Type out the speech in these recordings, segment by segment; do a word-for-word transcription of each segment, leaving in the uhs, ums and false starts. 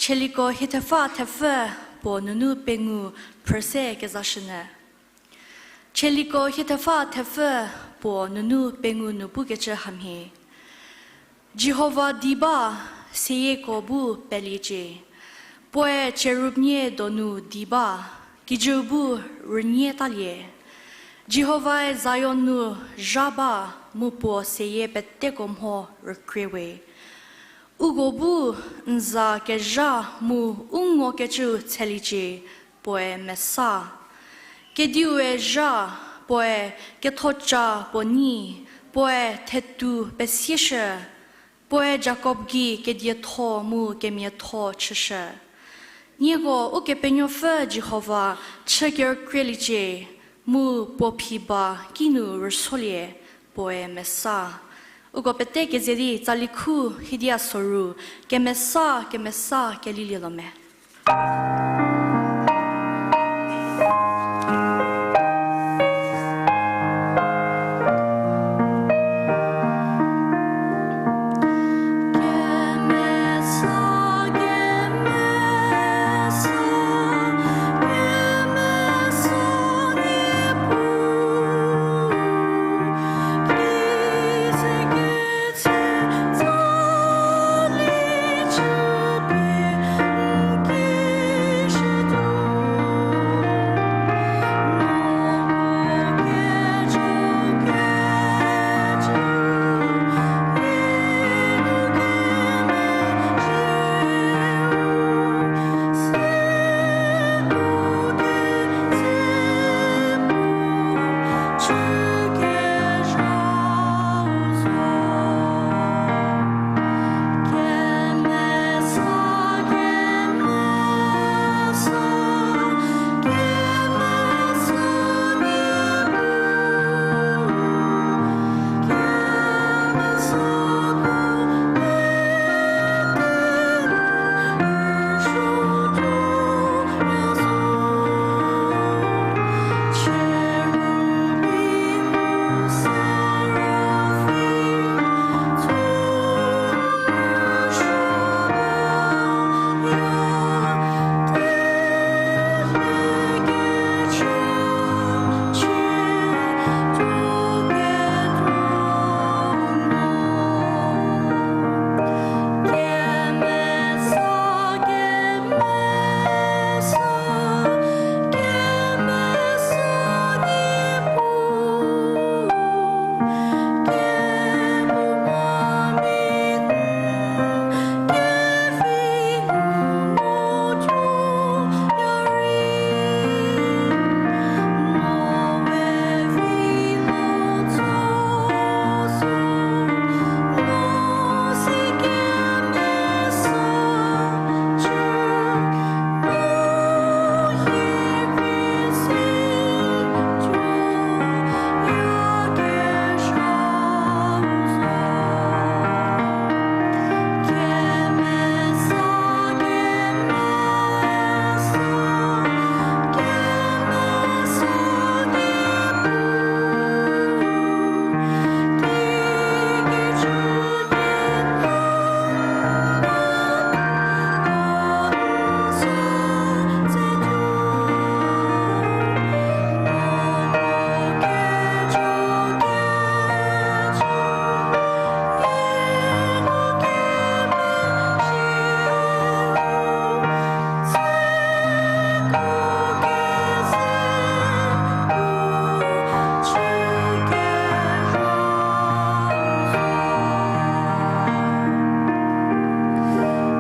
Chieliko hie thepfa thepfü puo nunu pengou phrüse kezashünyü. Chieliko hie thepfa thepfü puo nunu pengou nu pukecü hamhie. Jihova di ba, seyieko bu peliecie. Puoe cherubnie donu di ba, kijüu bu rünie talie. Jihovae Zion nu zha ba, mu puo seyie peteko mho rükrie we. Uko bu n za kezha mu u ngokecüu tsheliecie, puoe mesa. Kediue zha, puoe kethoca puo nyi, puoe thetu pesieshü, puoe Jakob gei kedietho mu kemiatho chüshü. Nieko Ukepenuopfü Jihova chü kerükrieliecie, mu puo phi ba kinu rüsolie, puoe mesa. Uko pete keze di tsali khu hiedia soru, kemesa, kemesa kelilielo me.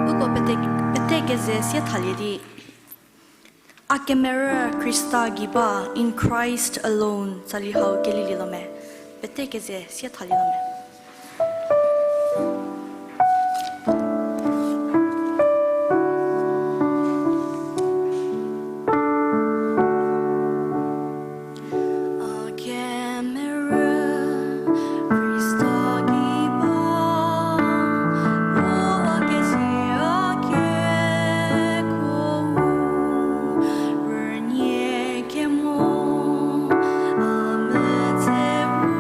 Uko pete, pete keze sie thalie di. A kemerü Khrista gei ba, in Christ alone, tsali hau kelilielo me. Pete keze sie thalielo me. A kemerü Khrista gei ba, o a kezie a kekuo u, rünie kemo, a metse u,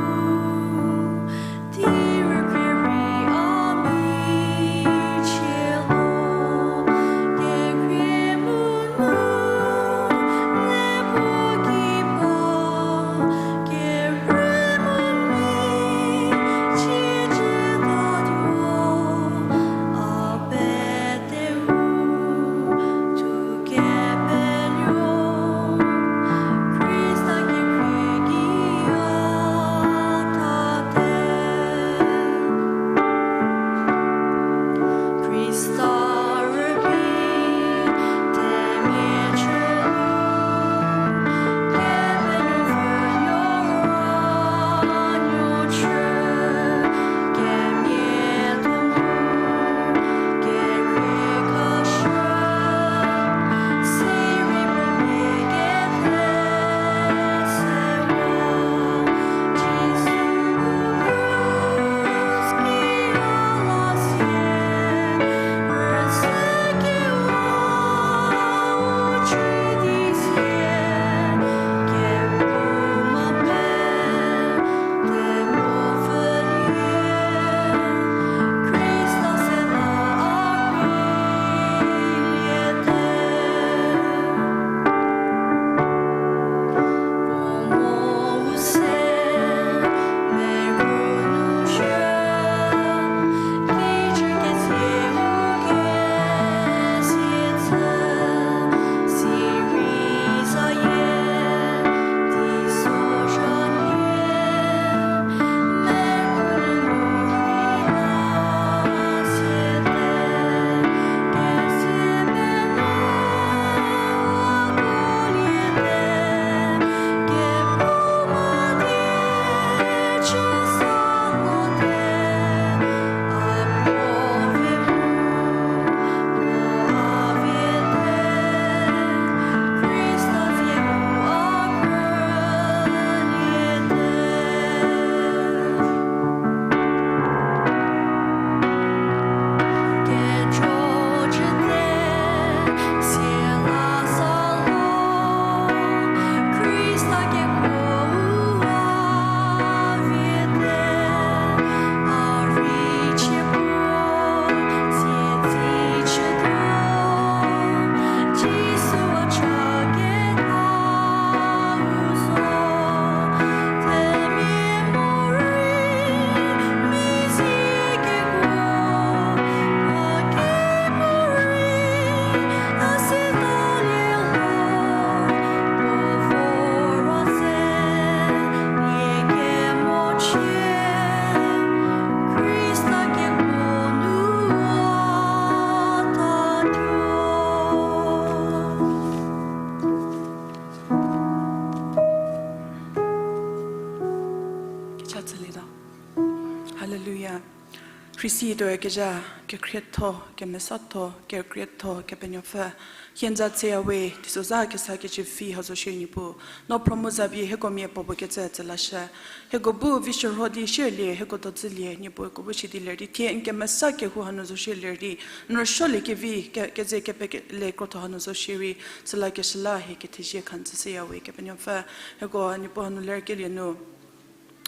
Khristi tuoyakezha, kekhrietho, kemesatho, kerükrietho, Kepenuopfü, hie n za tseya we, teisozha kesa kecü phi hau zo shierei Niepuu, no phro mu za pie hieko mia puopuo kecü tsülashü. Hieko bu vi shürho di shierlie, hieko dozülie, Niepuu hieko bu shidi ler di thie n kemesa kehou hanu zo shierlie di, n rüsuolie kevi, ke-, keze kepele krotho hanu zo shierei, tsülakeshü la hie kethezie kha n tsüshüya we, Kepenuopfü, hieko Niepuu hanu lerkelie nu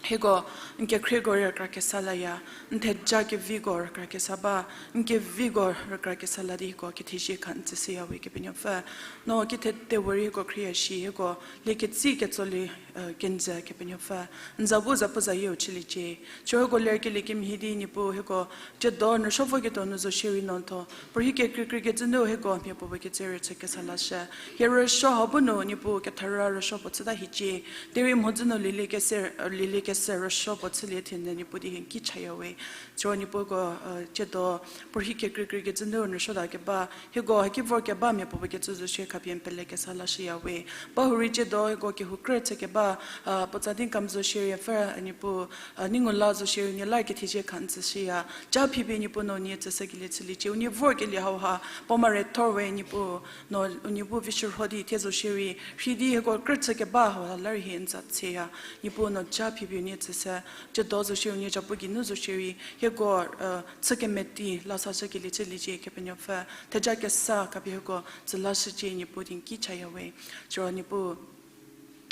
hieko n kekhrieko rükra kesa laya, n theja keviko rükra kesa ba, n keviko rükra kesa la di hieko kethezie kha n tsüshüya we, Kepenuopfü. No kithete we rei hieko khrieya shi, hieko lie ketsi ketsolie, eh, kenjü, Kepenuopfü. N za bu zapuzayie-u chüliecie. Siro hieko lerkelie kemhie di Niepuu hieko tsiedo n rüsuo voketuo nu zo shierei no n tho. Puorhi kekreikrei kecü nu hieko mia puopuo kecü rüchü kesa lashü. Hie rüsuo hau bu nu Niepuu kethara rüsuo puo chüta hiecie. Derei mhodzü nu lielie kese, lielie kese rüsuo puo chülie thenyü Niepuu di hie n ki chaya we. Siro Niepuu hieko, eh, tsiedo puorhi kekreikrei kecü nu n rüsuota keba, hieko haki vorkeba mia puopuo kecü zo shie khapie n pele kesa lashüya we. Ba hurei tsiedo hieko kehou krü chükeba, eh, puotsa di n kam zo shierei pfü, eh, Niepuu, eh, n ngu la zo shierei unie la kethezie kha n tsüshüya. Ja phipie Niepuu no unie tsüshükelie chüliecie, unie vorkelie hauha puo mare thor we Niepuu, no unie bu vi shürho di thie zo shierei rhei di hieko krü chükeba hauha la rei hie n za tseya. Niepuu no ja phipie unie tsüshü, tsiedo zo shierei unie japu geinu zo shierei hieko, eh, chü kemeti la sashükelie chüliecie, Kepenuopfü. Theja kesa khapie hieko tsü lashücie, Niepuu di n ki chaya we. Siro Niepuu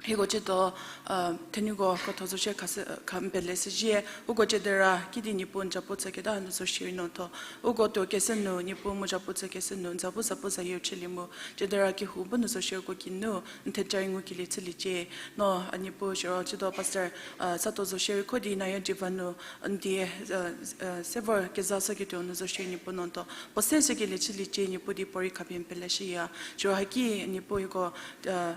hieko tsiedo, eh, thenuko krotho zo shie khashü, eh, kha n pele shüzhie, uko tsiedera kidi Niepuu n japu chüketa hanu zo shierei no n tho. Uko tuo keshü nu, Niepuu mu japu chü keshü nu, n za bu zapuzayie-u chülie mu, tsiedera kehou bu nu zo shie uko geinu n theja rei ngukelie chüliecie. No, a Niepuu siro tsiedo pastor, eh, Sato zo shierei kho di naya jiva nu, n die, eh, eh, se vor keza shüketuo nu zo shie Niepuu no n tho. Puo se shükelie chüliecie, Niepuu di puorei khapie n pele shüya. Siro haki Niepuu hieko, eh,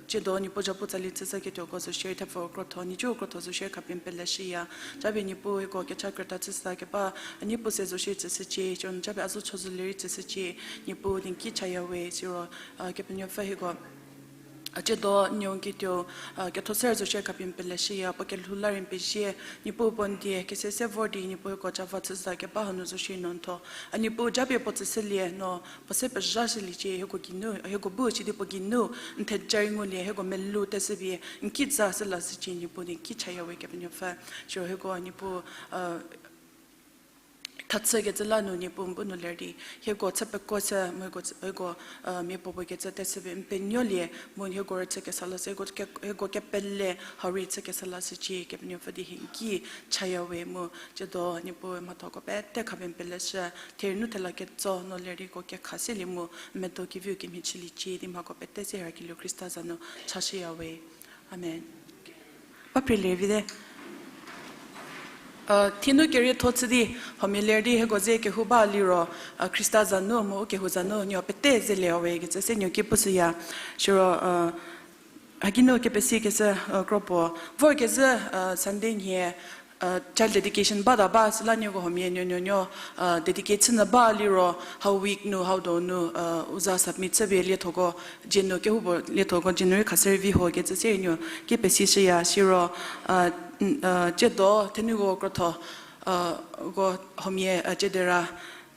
tsiedo Niepuu japu tsali chüshüketuoko zo shierei thepfu krotho, nhicu krotho zo shie khapie n pele shüya. Japie Niepuu hieko kecha krüta chüshüta keba, a Niepuu se zo shie tsüshücie, siro japie a zo chozülie rei tsüshücie, Niepuu di n ki chaya we, siro, eh, Kepenuopfü hieko a tsiedo nuo n kituo, eh, ketho ser zo shie khapie n pele shüya, puo kelhou la rei n pezie, Niepuu puo n die kese se vor di Niepuu hieko java chüshüta keba hanu zo shie no n tho. A Niepuu japie puo tsüshülie no puo se pezha shüliecie, hieko geinu, hieko bu sidi puo geinu n theja rei ngulie, hieko melou teshüpie n ki za shü lashücie, Niepuu di n ki chaya we, Kepenuopfü. Siro hieko Niepuu, eh, thachükecü la nu Niepuu n bu nu ler di hieko chü pekuo se mu hieko, hieko, eh, mia puopuo kecü teshüpie n penuolie, mu hieko rüchü kesa lashü, hieko ke-, hieko kepele hau rei chü kesa lashücie, Kepenuopfü di hie n ki chaya we mu tsiedo Niepuu mhathoko pete khapie n pele shü, therie nu thela ketso no ler di hieko kekha selie mu n medo keviu kemhie chüliecie di mhako pete se Heraki Khrista za nu chashüya we. Amen. Ba phrelie vite. Thie nu kerietho chü di huomia ler di hieko ze kehou ba liro, Khrista za nu mu u kehou za nu nieko pete zelie we kecü se nieko ki pushüya. Siro, haki nu kepesi kecü, kropuo vorkezhü, Sunday nhie, child dedication bata ba süla nieko huomia nuonuonuo, dedicate chünyü ba liro hau week nu hau donu, u za submit chüpie liethoko, dzie nu kehoupuo liethoko dzie nu rei khashü rei vi ho kecü se nieko ki pesishüya. Siro, tsiedo thenuko krotho, ko huomia, tsiedera,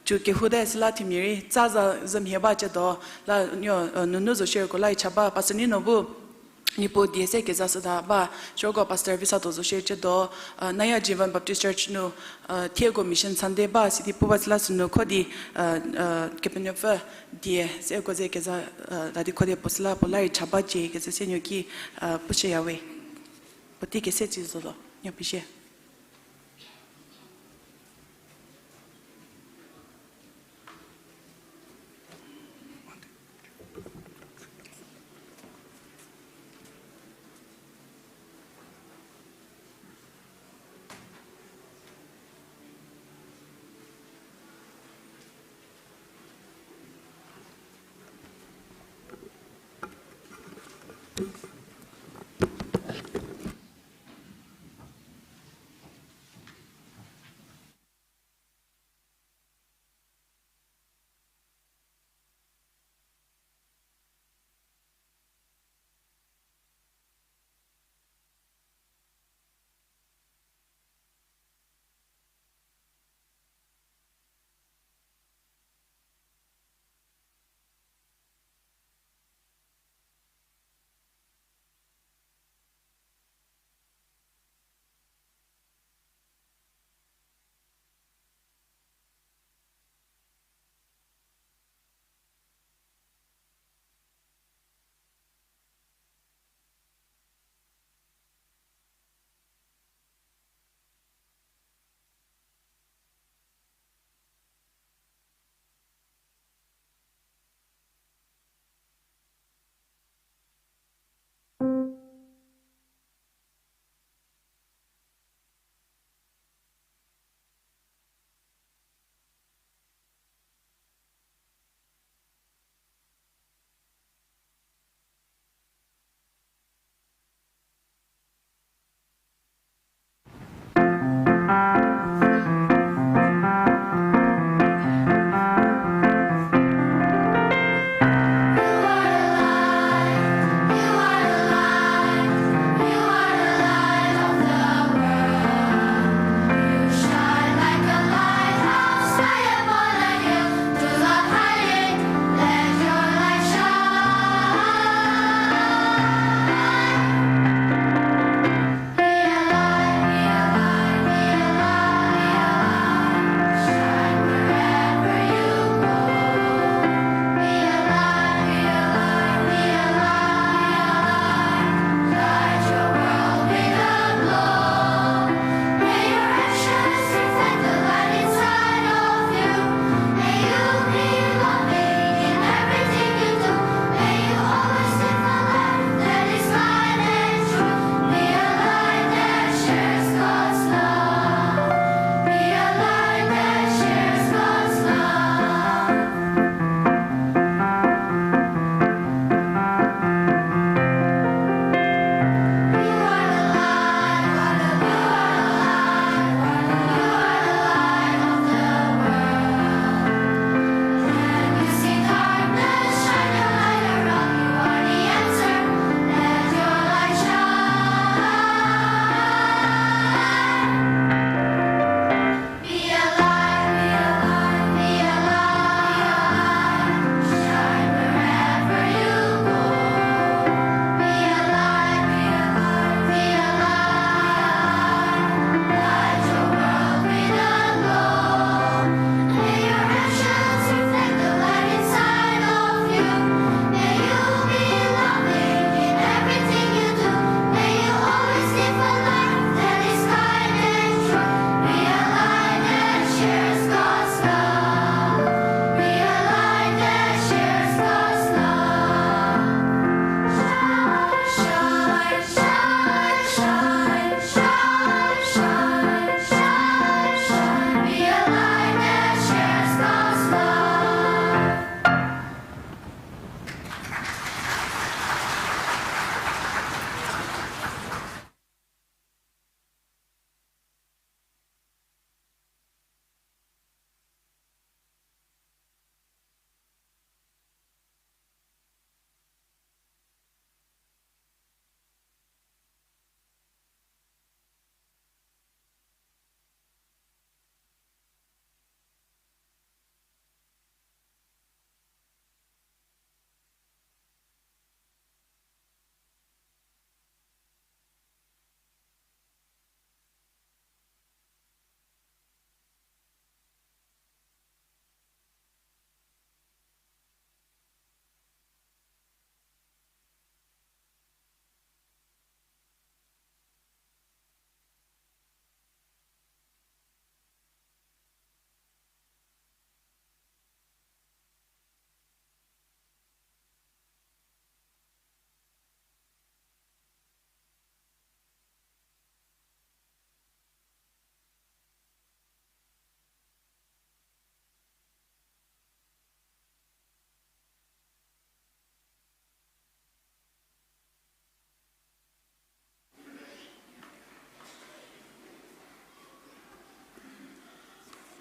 cu kehou te süla themia rei tsa za zümhie ba tsiedo, la nieko, nunu zo shierei ko la rei cha ba, Pastor Nino bu Niepuu die se kezashüta ba, siro ko Pastor Visato zo shierei tsiedo, Naya Jivan Baptist Church nu, thieko Mission Sunday ba sidi pu ba süla sünu kho di, Kepenuopfü die se ko ze keza, tadi kho di puo süla puo la rei cha ba cie kecü se nieko ki, pushüya we. Puotei kese tsi zo lo, nieko pezie.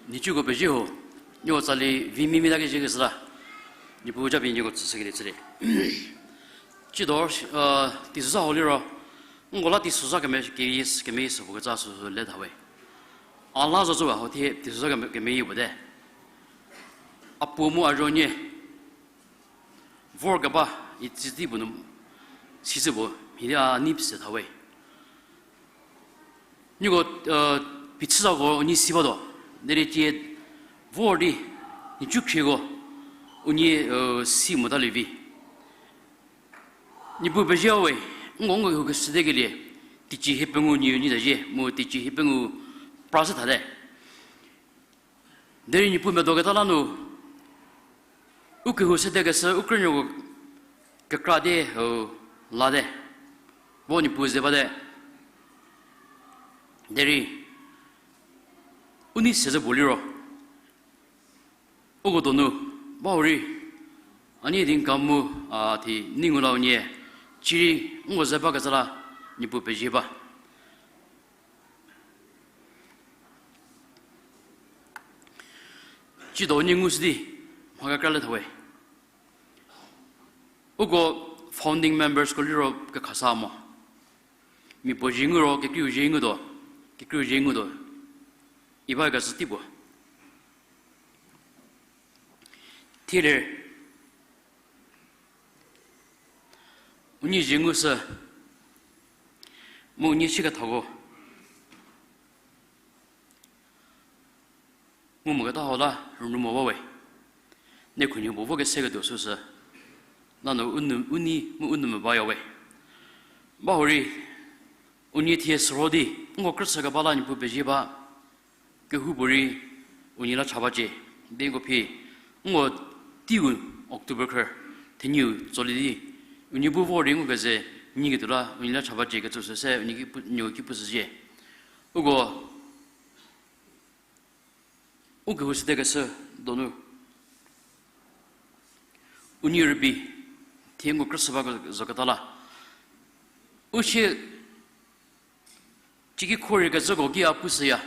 Nhicuko pezie ho, nieko tsali vi mimia ta kezhie kezhü la, Niepuu japie nieko tsüshükelie chülie. Tsiedo, teisozha hau liro, nko la teisozha keme, keyie, kemeyie sü puo kecü süsü le tha we. A la zo zo ba ho thie teisozha keme, kemeyie puo te. A puo mu a ruonie vorkeba, itsü tei puo nu, sisü puo, mhie di a nei pese tha we. Nieko, phichü zako unie si batuo. Derei tie vor di, nhicu khrieko, unie, si motalie vi. Niepuu pezie we, nko nko kehou keshüte kelie, teicie hiepengou nie unie zayie, mu teicie hiepengou pra shü thate. Derei Niepuu medo keta la nu, u kehou sede keshü u krünuoko kekra di, late. Vo Niepuu ze bate. Derei, u nei se zü puo liro, uko donu, ba hurei, a nie di n ka mu, a, thie nei ngu la unie, cirei, nko ze bakecü la, Niepuu pezie ba. Tsiedo unie ngushü di, mha kekra le tha we. Uko founding members ko liro kekhasa mo. Mia puo zie ngu ro, kekreiu zie ngutuo, kekreiu zie ngutuo. Iba kecü tei puo. Thie ler, unie zie ngushü, mu unie chükethako ngu moketa hau la rünyü mo ba we. Nieko khunhie puo vo keseketuo süsü, nanu u nu, u nei mu u nou me baya we. Ba hurei, unie thie süro di, nko krüchü keba la Niepuu pezie ba, kehoupuorei, unie la cha bacie, di nko phi, nko teiu October khrü, thenieu tsolie di, unie bu vor di nko keze, nyiketuo la unie la cha bacie kecü süse, unie ki pu, nieko ki pushüzhie. Uko, u kehou sede keshü donu, unie rübei, thie nko krüchü ba zoketa la, u sie, ciki khorei kecüko ki a pushüya.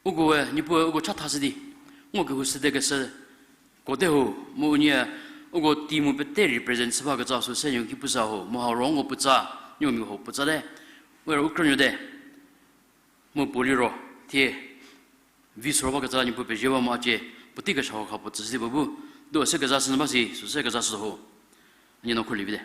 Ukoe, Niepuue uko chathashü di, nko kehou sede keshüko te ho, mu unie, uko team-u pete represent chü bakecü süse nieko ki pushü ho, mu hau ro nko putsa, nieko mia huo putsate, we ro u krünuo te, mu puo liro, thie, vi süro bakecü Niepuu pezie ba mu a cie, puotei kecha hau kha puo tsüshü di puo bu, do se kezashü nyü ba si, süse kezashü ho, a nie no khorlie vite.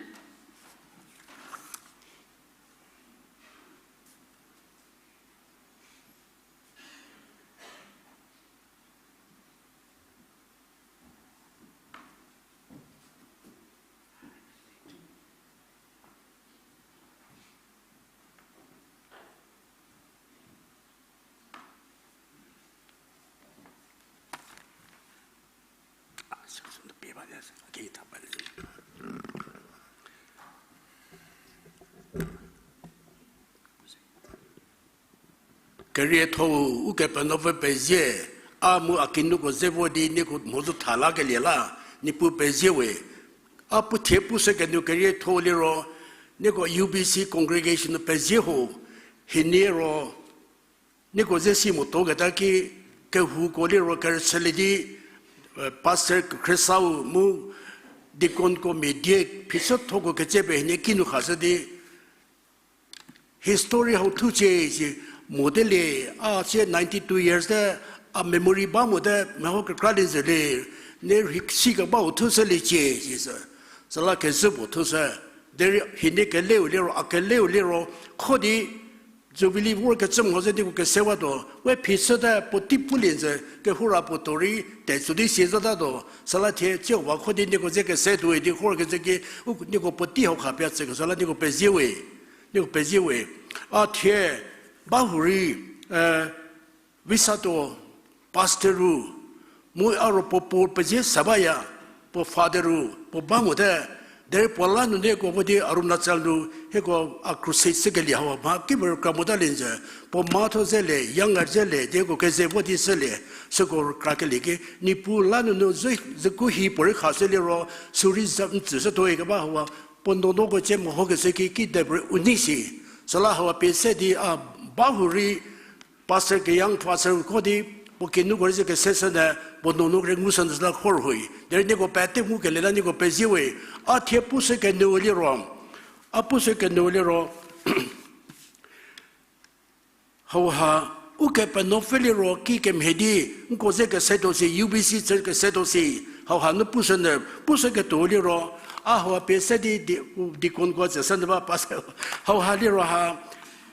Kerietho Ukepenuopfü pezie, a mu a kinuko ze vo di nieko mhodzü tha lakelie la, Niepuu pezie we. A puo thie pushü kenu kerietho liro, nieko U B C congregation nu pezie ho, hienie ro, nieko ze si motuo keta ki, kehouko liro kerüchülie di, pastor khriesau mu deaconko mia die phichüthoko ketse pie hienie kinu khashü di, history hau thucie si motelie, a sie ninety two years te, a memory ba mote, meho kekra lie zelie, ne rhei si kebau thushüliecie sisü. Süla kezhü puo thushü, derei hienie keleu liro, a keleu liro, kho di, Jubilee vor kecü mhodzü nieko kesewatuo, we phichüte puotei pulie nzü, kehoura puo tuo rei, tetsu di sie zotatuo, süla thie, tsieu ba kho di nieko ze kese tuoi di khor kecü ki, u, nieko puotei hau khapie tsükeshü la nieko pezie we, nieko pezie we. A thie, ba hurei, Visatuo pastor ru, mu a ro puo puo pezie sa baya, puo father ru, puo ba mote, derei puo la nu nieko vo di Arunachal nu, hieko a crusade shükelie hau mha ki puo rükra motalie nzü, puo mhatho zelie, younger zelie, dieko keze vo di shülie, süko rükra kelie ki, Niepuu la nunu zü, züku hi puorei khashü liro, sürei za n tsüshütuoi keba hau, puo nuonuoko cie mehokeshü ki, kidepuorei u nei si, süla hau pie se di a ba hurei, Pastor Keyang, pastor ko di, puo kinuko rei ze kese sene, puo nunu rei ngushü nyü süla khor hui. Derei nieko pete ngukelie la nieko pezie we. A thie pushü kenyü liro. A pushü kenyü liro. Hauha, Ukepenuopfü liro ki kemhie di, nko ze kesetuo si, U B C church kesetuo si, hauha nu pushü nyü, pushü ketuo liro, a hauha pie se di, di, deaconko tse sene ba pastor, hauha liro ha,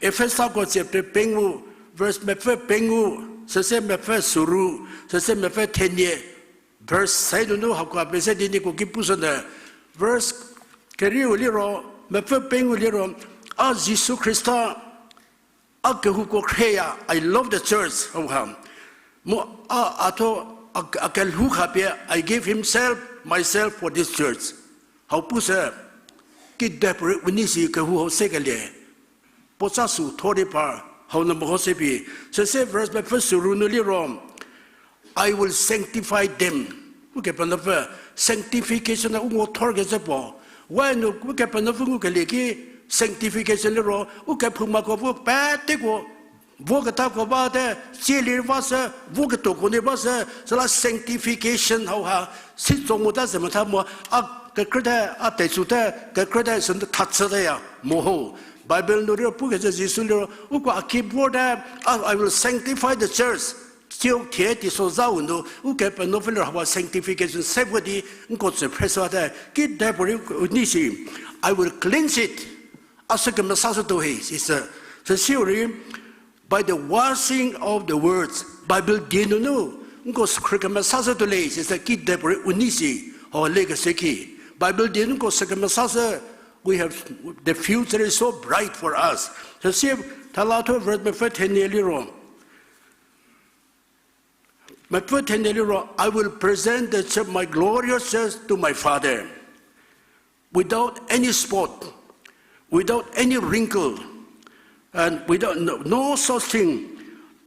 Efesako tse pe pengou, verse mepfü pengou, süse mepfü soru, süse mepfü thenie, verse se nunu hako pie se di nieko ki pushü nyü, verse kerieu liro, mepfü pengou liro, a Jisu Khrista, a kehouko khrieya, I love the church, hauha. Mu a, a thuo, a, a kelhou khapie, I give himself, myself for this church. Hau pushü, kidepuorei u nei si kehou hau sekelie. Puo ca sü thor di par, hau nu meho se pie. Süse verse mepfü soru nu liro, I will sanctify them. Ukepenuopfü, sanctification u ngo thor kecü puo. We nu Ukepenuopfü ngukelie ki sanctification liro, ukephoumako vo peteko, voketako bate, tsielie va se, voketuoko nu ba se, süla sanctification hauha, si tso mota ze metha mo, a kekrüte, a tetsute, kekrüte, sü thachüteya, mo ho. Bible nu liro pukecü Jisu liro, uko a ki vorte, I, I will sanctify the church. Tsiu thie teisozhau nu, Ukepenuopfü liro hauha sanctification se vo di, nko tsü phre süte, kidepuorei u nei si, I will cleanse it. A sü kemesashütuo he, sisü. Süsiu rei, by the washing of the words, Bible die nunu, nko sü khrü kemesashütuo le, sisü kidepuorei u nei si, hau lekeshü ki. Bible die nu nko sü kemesashü, we have, the future is so bright for us. Süsie, thala thuo verse mepfü thenie liro. Mepfü thenie liro, I will present the church, my glorious church to my Father, without any spot, without any wrinkle, and without no, no such thing.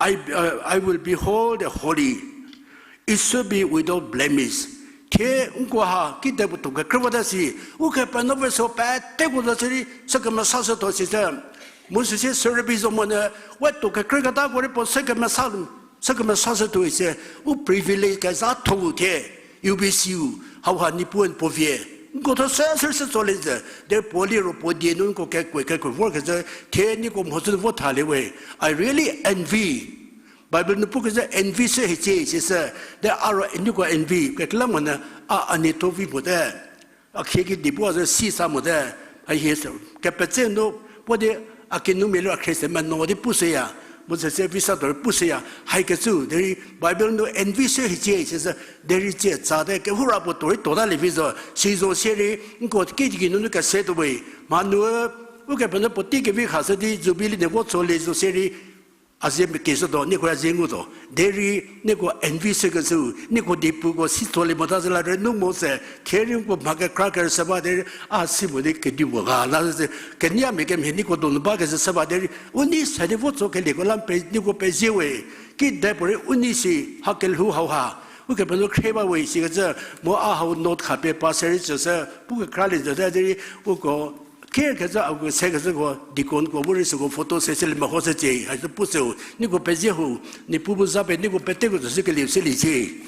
I, uh, I will behold the holy. It should be without blemish. Thie nko ha kidepuo tuo kekrü vota si, Ukepenuopfü sü peteko zo sirei, sü kemesashütuo sisü. Mu süsie service zo monyü, we tuo kekrüketako rei puo sü kemesa, sü kemesashütuo ise, u privilege kezhatho-u thie, U B C-u, hauha Niepuu n puo vie. Nko thuo sü sü sü tsolie zhü, derei puo liro puo die nu nko kekuo kekuo vorkezhü, thie nieko mhodzü nu vo thalie we. I really envy. Bible nu pukecü envy sü hiecie sisü, de a ro nieko envy kekreilamonyü a, a nie thuo vi mote. A khie ki di puo a zo si sa mote, a hie sü, kepetse nu, puo di a kinumia liro a khrie se meno di pushüya, mu süse visa tuorei pushüya, haikecü, derei Bible nu envy sü hiecie sisü, derei tsie tsate, kehoura puo tuorei tuota lievi zo, si zo sirei, nko kikinu nu kese tuo we, mhanu, Ukepenuopfü puotei kevi khashü di Jubilee nie vo tsolie zo sirei, a zie mekeshütuo, nieko a zie ngutuo. Derei nieko envy shükecü, nieko diepuko si tsolie mota zhü la rei nu mo se, thie rei nko mha kekra kerüshü ba derei, a si mo di kedipuo ga la se, keniamia kemhie nieko donu bakecü shü ba derei, u nei se di vo tsokelieko la pe, nieko pezie we, kidepuorei u nei si, ha kelhou hauha, Ukepenuopfü khrie ba we sikecü, mu a hau note khapie pa seri tsüshü, pu kekralie zhüte derei, uko, Kerkecü a kese kecüko deaconko bu rei süko photo se selie meho se cie, haisü pushüu, nieko pezie ho, Niepuu bu za pie nieko peteko tsüshü kelieu seliecie.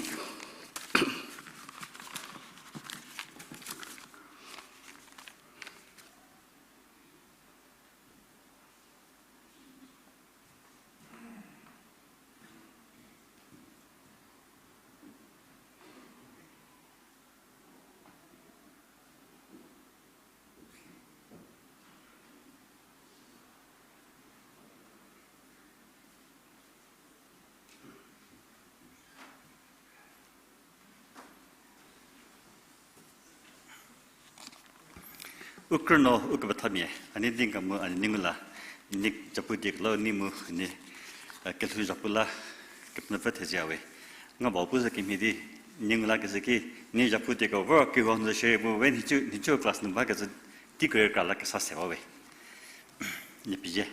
U krünuo, u kepethamia, a nei di n ka mu a nei ngu la, n nei zapu die kelo nei mu, n nei, eh, kelhou zapu la, Kepenuopfü thezie we. Nga bau pu zo kemhie di, n nei ngu la keze ki, n nei zapu die ko vor kehou zo shierei mu we nhicu, nhicu class nu ba keze, tei kerükra la kesa sewa we. N pezie.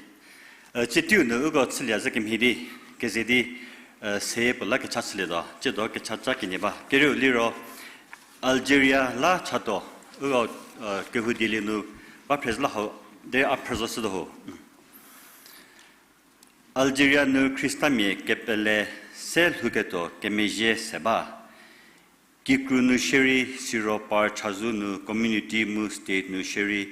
Eh, tsie teiu nu uko chülie zo kemhie di, keze di, eh, se puo la kecha chülietuo, tsiedo kecha ca kenie ba. Kerieu liro, Algeria la chatuo, uko, eh, kehou dielie nu, ba phrezü la hau, de a phrü zo shütuo ho. Algeria nu Khristamia kepele se lhouketuo kemezhie se ba. Kikru nu shierei siro par chazou nu community mu state nu shierei,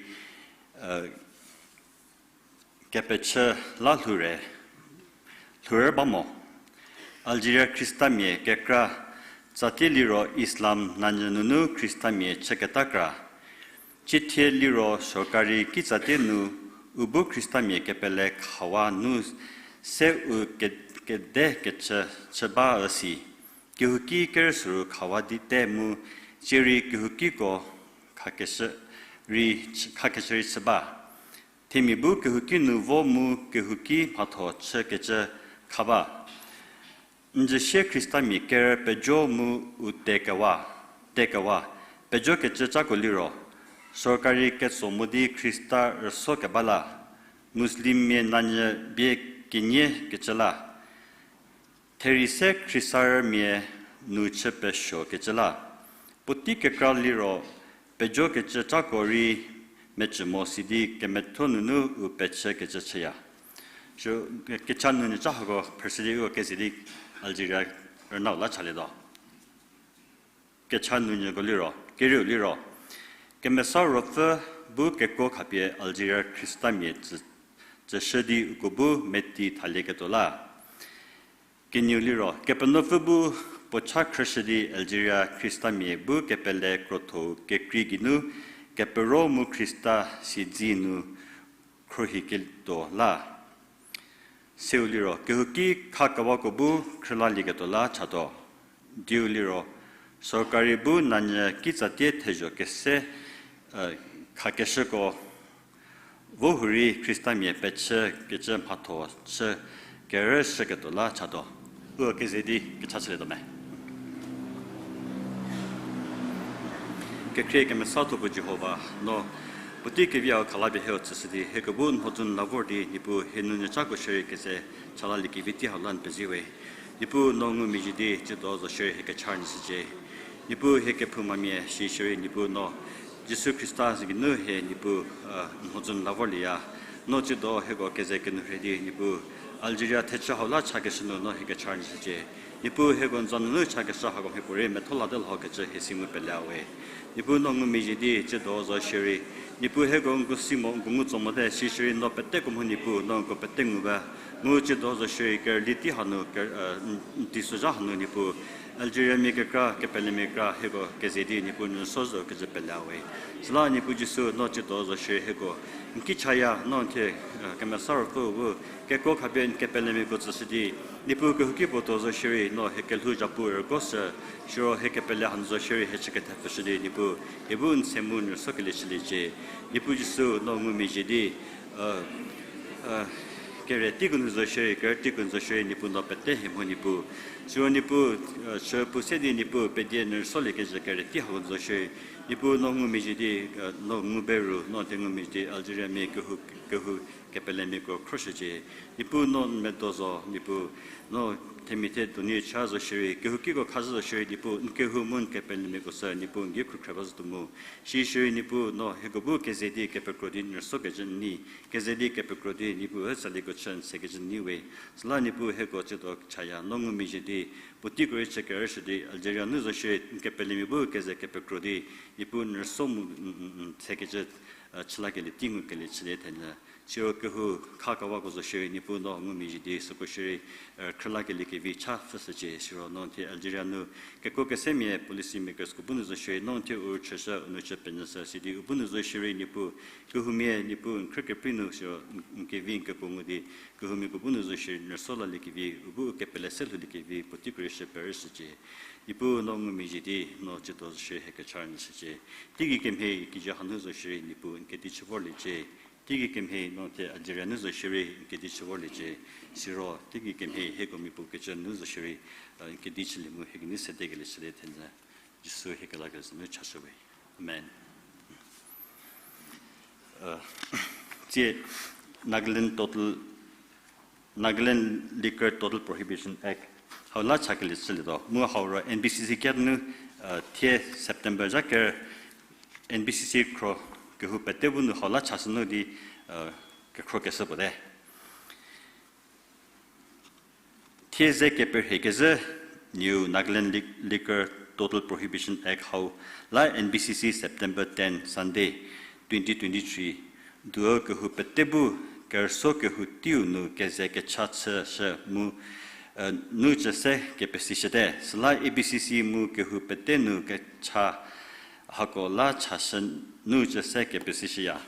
kepechü la lhoure, lhoure ba mo. Algeria Khristamia kekra tsatie liro Islam nanyü nunu Khristamia chüketa kra. Ciethie liro sorkari kitsatie nu u bu Khristamia kepele khawa nu se u ke-, kede kechü chü ba üsi. Kehouki kerüsüru khawa di te mu, tsie rei kehoukiko khakeshü rei ch-, khakeshü rei chü ba. Themia bu kehouki nu vo mu kehouki mhatho chükecü kha ba. N jüsie Khristamia kerü pejo mu u tekewa, tekewa, pejokecü cako liro, sorkari ketso mo di Khrista rüso keba la, Muslimmia nanyü bie kenie kecü la, therie se Khrisarümia nu chü pesuo kecü la, puotei kekra liro pejokecü cako rei mecü mo sidi kemetho nunu u pechü kecü chüya. Sü, kecha nu nyü ca hako phrüshü di u keze di Algeria rünau la chalietuo. Kecha nu nyüko liro, kerieu liro, Kemesa Ruopfü bu kekuo khapie Algeria Khristamia tsü, tsüshü di uko bu meti thalieketuo la. Kenieu liro, Kepenuopfü bu puo cha khrüshü di Algeria Khristamia bu kepele krotho kekrei geinu kepero mu Khrista siedzi nu khruohiketuo la. Seu liro, kehouki khakewako bu khrülalieketuo la chatuo. Diu liro, sorkari bu nanyü kitsatie thezho kese, khakeshüko vo hurei Khristamia pechü kecü mhatho chü kerüshüketuo la chatuo. U keze di kecha chülietuo me. Kekhrie kemesa thupfu Jihova, no puotei kevi hau khalapie hieu tsüshü di, hieko bu n mhodzü nu la vor di, Niepuu hie nu nyü cako shierei keze chalaliekevi tei hau la n pezie we. Niepuu no ngumezhie di, tsiedo zo shierei hie kecha rünyüshücie. Niepuu hie kephoumamia shi shierei Niepuu no Jisu Khrista ze geinu hie Niepuu, n mhodzü nu la vorlieya. No tsiedo hieko keze kenourhei di Niepuu Algeria thechü hau la chakeshü nu no hie kecha rünyüshücie. Niepuu hieko n za nunu chakeshü hako mhie puorei metho late lhokecü hie si ngu pele we. Niepuu no ngumezhie di tsiedo zo shierei, Niepuu hieko nko si mo, nko ngu tso mote shi shierei no peteko mho Niepuu no nko pete ngu ba. Mu tsiedo zo shierei kerüli tei hanu, n, n teisozha hanu Niepuu Algeriamia kekra, kepelemia kekra hieko keze di Niepuu n rüso zo kecü pele we. Süla Niepuu Jisu no tsiedo zo shierei hieko n ki chaya, no n thie, Kemesa Ruopfü bu kekuo khapie n kepelemiako tsüshü di, Niepuu kehouki puo tuo zo shierei no hie kelhou zhapu rüko sü, siro hie kepele hanu zo shierei hie chü kethepfüshü di Niepuu hie bu n se mu n rüsokelie chüliecie. Niepuu Jisu no ngumezhie di, kere teiko nu zo shierei, kere teiko nu zo shierei Niepuu no pete hie mho Niepuu. Siro Niepuu, chü pu se di Niepuu pedie n rüsoliekezhü kere tei hau nu zo shierei, Niepuu no ngumezhie di, no ngu be ru, no thie ngumezhie di Algeriamia kehou, kehou kepelemiako khroshücie. Niepuu no n medo zo, Niepuu no themia thie donu cha zo shierei, kehoukiko khazhü zo shierei, Niepuu n kehou mu n kepelemiako sü Niepuu n gei khrukhre ba zotuo mu. Shi shierei Niepuu no hieko bu keze di kepekro di n rüsokecü n nei, keze di kepekro di Niepuu hesalieko chü n sekecü n nei we. Süla Niepuu hieko tsiedo chaya, no ngumezhie di, puoteiko rei chü kerüshü di Algeria nu zo shierei n kepelemia bu keze kepekro di, Niepuu n rüso mu, n, n, n sekecü, chülakelie tei ngukelie chülie thenyü. Siro kehou khakewako zo shierei Niepuu no ngumezhie di süko shierei, khrülakelie kevi cha pfhüshücie. Siro no n thie Algeria nu kekuo kesemia policy makersko bu nu zo shierei no n thie u chüshü u nu chü penyüshü sidi u bu nu zo shierei Niepuu kehoumia Niepuu n khrü keprei nu siro n, n kevi n kekuo ngu di kehoumiako bu nu zo shierei n rüso laliekevi u bu u kepele se lhouliekevi puoteiko rei shü perüshücie. Niepuu no ngumezhie di no tsiedo zo shierei hie kecha rünyüshücie. Teigei kemhie kijü hanu zo shierei Niepuu n kedi chü vorliecie. Teigei kemhie no thie Algeria nu zo shierei n kedi chü vorliecie. Siro teigei kemhie hieko miapuo kecü nu zo shierei, n kedi chülie mu hie kenei sedekelie chülie thenyü. Jisu hie kelakezhü nu chashü we. Amen. Tsie Nagaland Total, Nagaland Liquor Total Prohibition Act hau la chakelie chülietuo mu hau ro N B C C ket nu, thie September zha ker N B C C khro kehou pete bu nu hau la chashü nu di, kekhrokeshü puo te. Keze keperhie kezhü, New Nagaland Li-, Liquor Total Prohibition Act hau la N B C C September ten, Sunday, twenty twenty-three, duo kehou pete bu kerüsuo kehou teiu nu keze kecha chüshü mu, e, nu chü se kepesishüte. Süla A B C C mu kehou pete nu kecha hako la chashü nu chü se kepesishüya.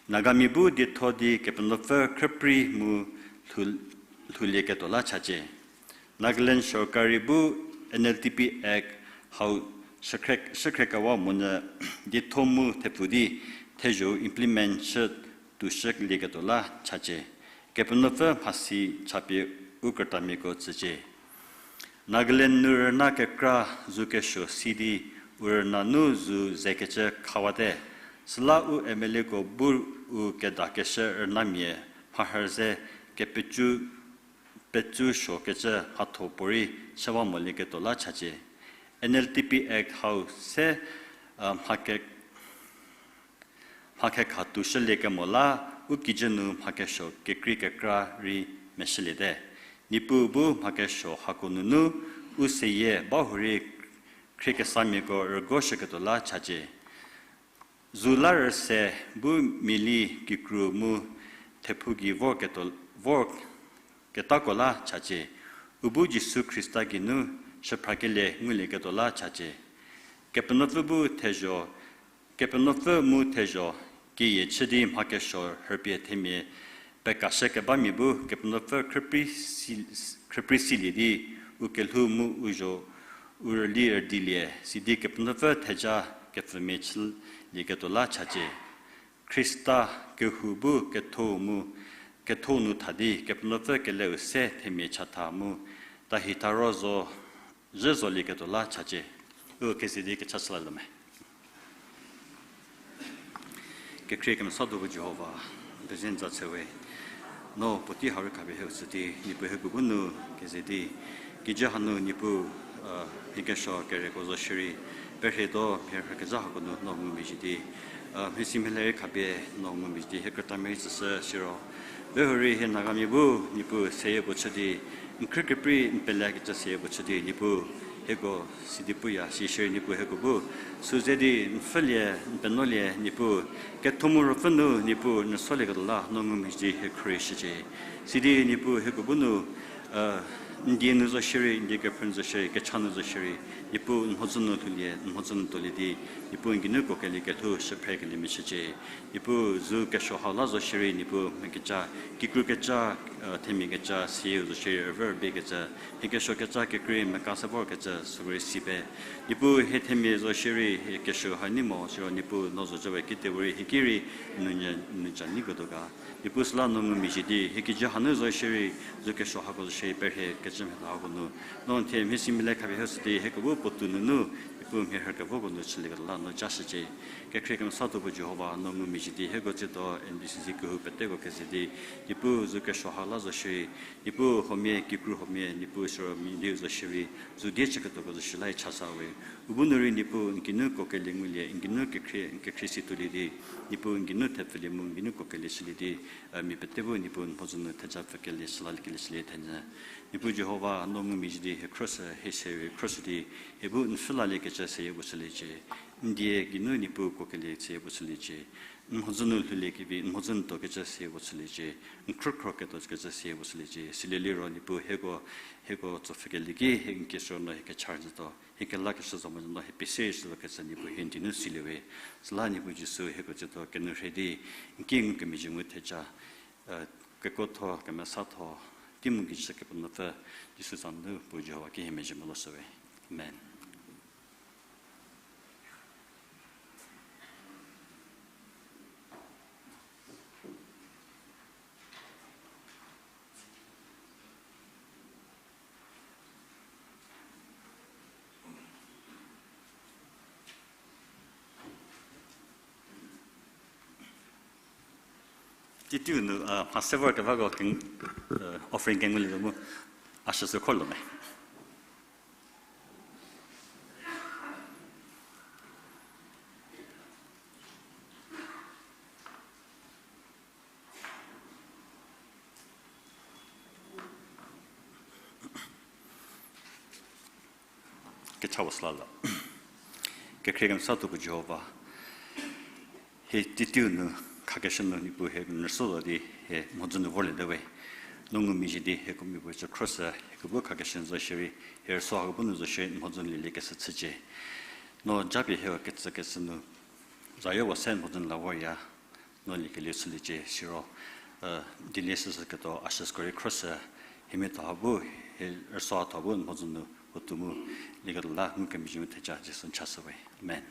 Nagamia bu dietho di Kepenuopfü khrüprei mu lhou-, lhoulieketuo la chacie. Nagaland sorkari bu N L T P Act hau shükhre-, shükhrekewa monyü dietho mu thepfu di thezho implement chü tuoshülieketuo la chacie. Kepenuopfü mhasi chapie u krütamiako tsücie. Nagaland nu rüna kekra zu kesuo si di u rüna nu zu zekecü khawate. Süla u M L Ako bu u kedakeshü rünamia mharhü ze kepecü, pecü suokecü mhatho puorei chüwa molieketuo la chacie. N L T P Act hau se, a, mha ke-, mha kekha tuoshüliekemo la u kijü nu mha kesuo kekrei kekra rei meshüliete. Niepuu bu mha kesuo hako nunu u seyie ba hurei khriekesamiako rügoshüketuo la chacie. Zu la rüse bu miali kikru mu thephu gei vor ketuo, vor ketako la chacie. U bu Jisu Khrista geinu shüphrakelie ngulieketuo la chacie. Kepenuopfü bu thezho, Kepenuopfü mu thezho keyie chü di mha kesuo rhüpie themia pekashü kebamia bu Kepenuopfü khrüprei si-, khrüprei silie di u kelhou mu u zho u rüli rüdilie, sidi Kepenuopfü theja kepfümia chülieketuo la chacie. Khrista kehou bu ketho mu, ketho nu tha di Kepenuopfü keleu se themia chatha mu, tahi taro zo, zhü zolieketuo la chacie. U keze di kecha chü lalo me. Kekhrie kemesa tuo bu Jihova, n pezie n za chüwe. No puotei hau rei khapie hie u tsü di, Niepuu hieko bu nu keze di, kijü hanu Niepuu, a, mhie kesuo kereko zo shierei, perhie do mhie rhükezha hako nu no ngumezhie di, a, mhie si mhie le rei khapie no ngumezhie di, hie krütamia rei tsüshü siro, be hurei hie Nagamia bu Niepuu seyie puo chü di, n khrü keprei n pelekecü seyie puo chü di, Niepuu hieko sidi puya, sishierei Niepuu hieko bu sü ze di n pfhülie, n penuolie, Niepuu ketho mu ruopfü nu Niepuu n rüsolieketuo la no ngumezhie di hie khrie shücie. Sidi Niepuu hieko bu nu, a, n die nu zo shierei, n die kephrü nu zo shierei, kecha nu zo shierei, Niepuu n mhodzü nu lhoulie, n mhodzü nu tuolie di, Niepuu n geinu kuokelie kelhou shüphrekelie mechücie. Niepuu zu kesuo hau la zo shierei, Niepuu mhie kecha, kikru kecha, a, themia kecha, seyie zo shierei, rüvü rübei kecü, hie kesuo kecha kekrei meka se vorkecü, süko rei si pe. Niepuu hie themia zo shierei, hie kesuo ha nei mo, siro Niepuu no zo cü we kitewe rei hie ki rei, n nou ja neiketuo ga. Niepuu süla no ngumezhie di, hie kijü hanu zo shierei, zu kesuo hako zo shierei, perhie kecü mhie hako nu, no n thie mhie si mhie le khapie hie u tsü di, hieko bu puotou nunu, Niepuu mhie rhükevoko nu chülieketuo la no ja shücie. Kekhrie kemesa tuo bu Jihova no ngumezhie di, hieko tsiedo N B C C kehou peteko keze di, Niepuu zu kesuo hau la zo shierei, Niepuu huomia, kikru huomia, Niepuu siro mialiu zo shierei, zu die chüketuoko zo shierei la chasa we. U bu nu rei Niepuu n geinu kuokelie ngulie, n geinu kekhrie, n kekhrie si tuolie di, Niepuu n geinu thepfülie mu n geinu kuokelie chülie di, a, mia pete bu Niepuu n mhodzü nu theja pfükelie chülaliekelie chülie thenyü. Niepuu Jihova no ngumezhie di hie khrüshü, hie se rei khrüshü di, hie bu n pfhülaliekecha seyie puo chüliecie. N die geinu Niepuu kuokelie seyie puo chüliecie. N mhodzü nu lhoulie kevi, n mhodzü nu tuokecü seyie puo chüliecie. N khrükhro ketuo kecü seyie puo chüliecie. Silie liro Niepuu hieko, hieko tsopfhükelie ki hie n kesuo no hie kecha rünyütuo, hie kelakeshü zo monyü no hie pie se shütuo kecü Niepuu hie n die nu silie we. Süla Niepuu Jisu hieko tsiedo kenou rhei di, n ki ngukemezhie ngu theja, e, kekuotho, kemesatho, tei mu kijü Kepenuopfü, Jisu za nu pu Jihova ki hie mezhie molo shü we. Amen. Teiu nu, a, mha se vorkevako ke, e, offering kengulie zo mu, a shü sü khor lo me. Kecha puo süla la. Kekhrie kemesa tuo puo Jihova. Hie teiu nu khakeshü nu Niepuu hie n rüsuo zo di hie mhodzü nu vorliete we. No ngumezhie di hieko miapuo cü khroshü, hieko bu khakeshü n zo shierei, hie rüsuo hako bu nu zo shierei n mhodzü nu lieliekeshü chücie. No japie hie ketsükeshü nu, zayo puo se n mhodzü nu la vorya, no liekelie chüliecie siro, dilie süsü ketuo ashes ko rei khroshü, hie miatho ha bu, hie rüsuo hatho bu n mhodzü nu puotou mu, lieketuo la ngukemezhie mu theja Jisu n chashü we. Amen.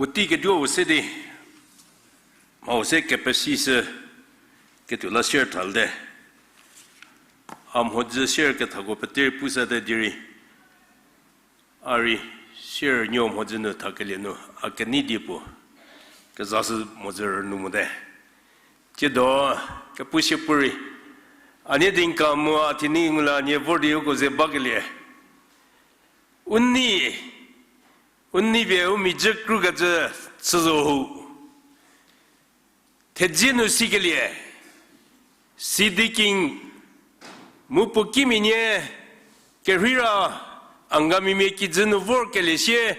Puotei keduou se di, mhau se kepesishü, ketuo la sier thalte. A mhodzü sier kethako peterei pushüte di rei, a rei sier nuo mhodzü nu thakelie nu a kenei die puo kezashü mhodzü rünu mote. Tsiedo kepu sie puorei, a nie di n ka mu a thenei ngu la nie vor di uko ze bakelie. U nei, u nei pie u mia dzü krukecü chü zo ho. Thedze nu sikelie, Sidiking mu puo kimia nie kerheira Angamimia kijü nu vorkelie sie,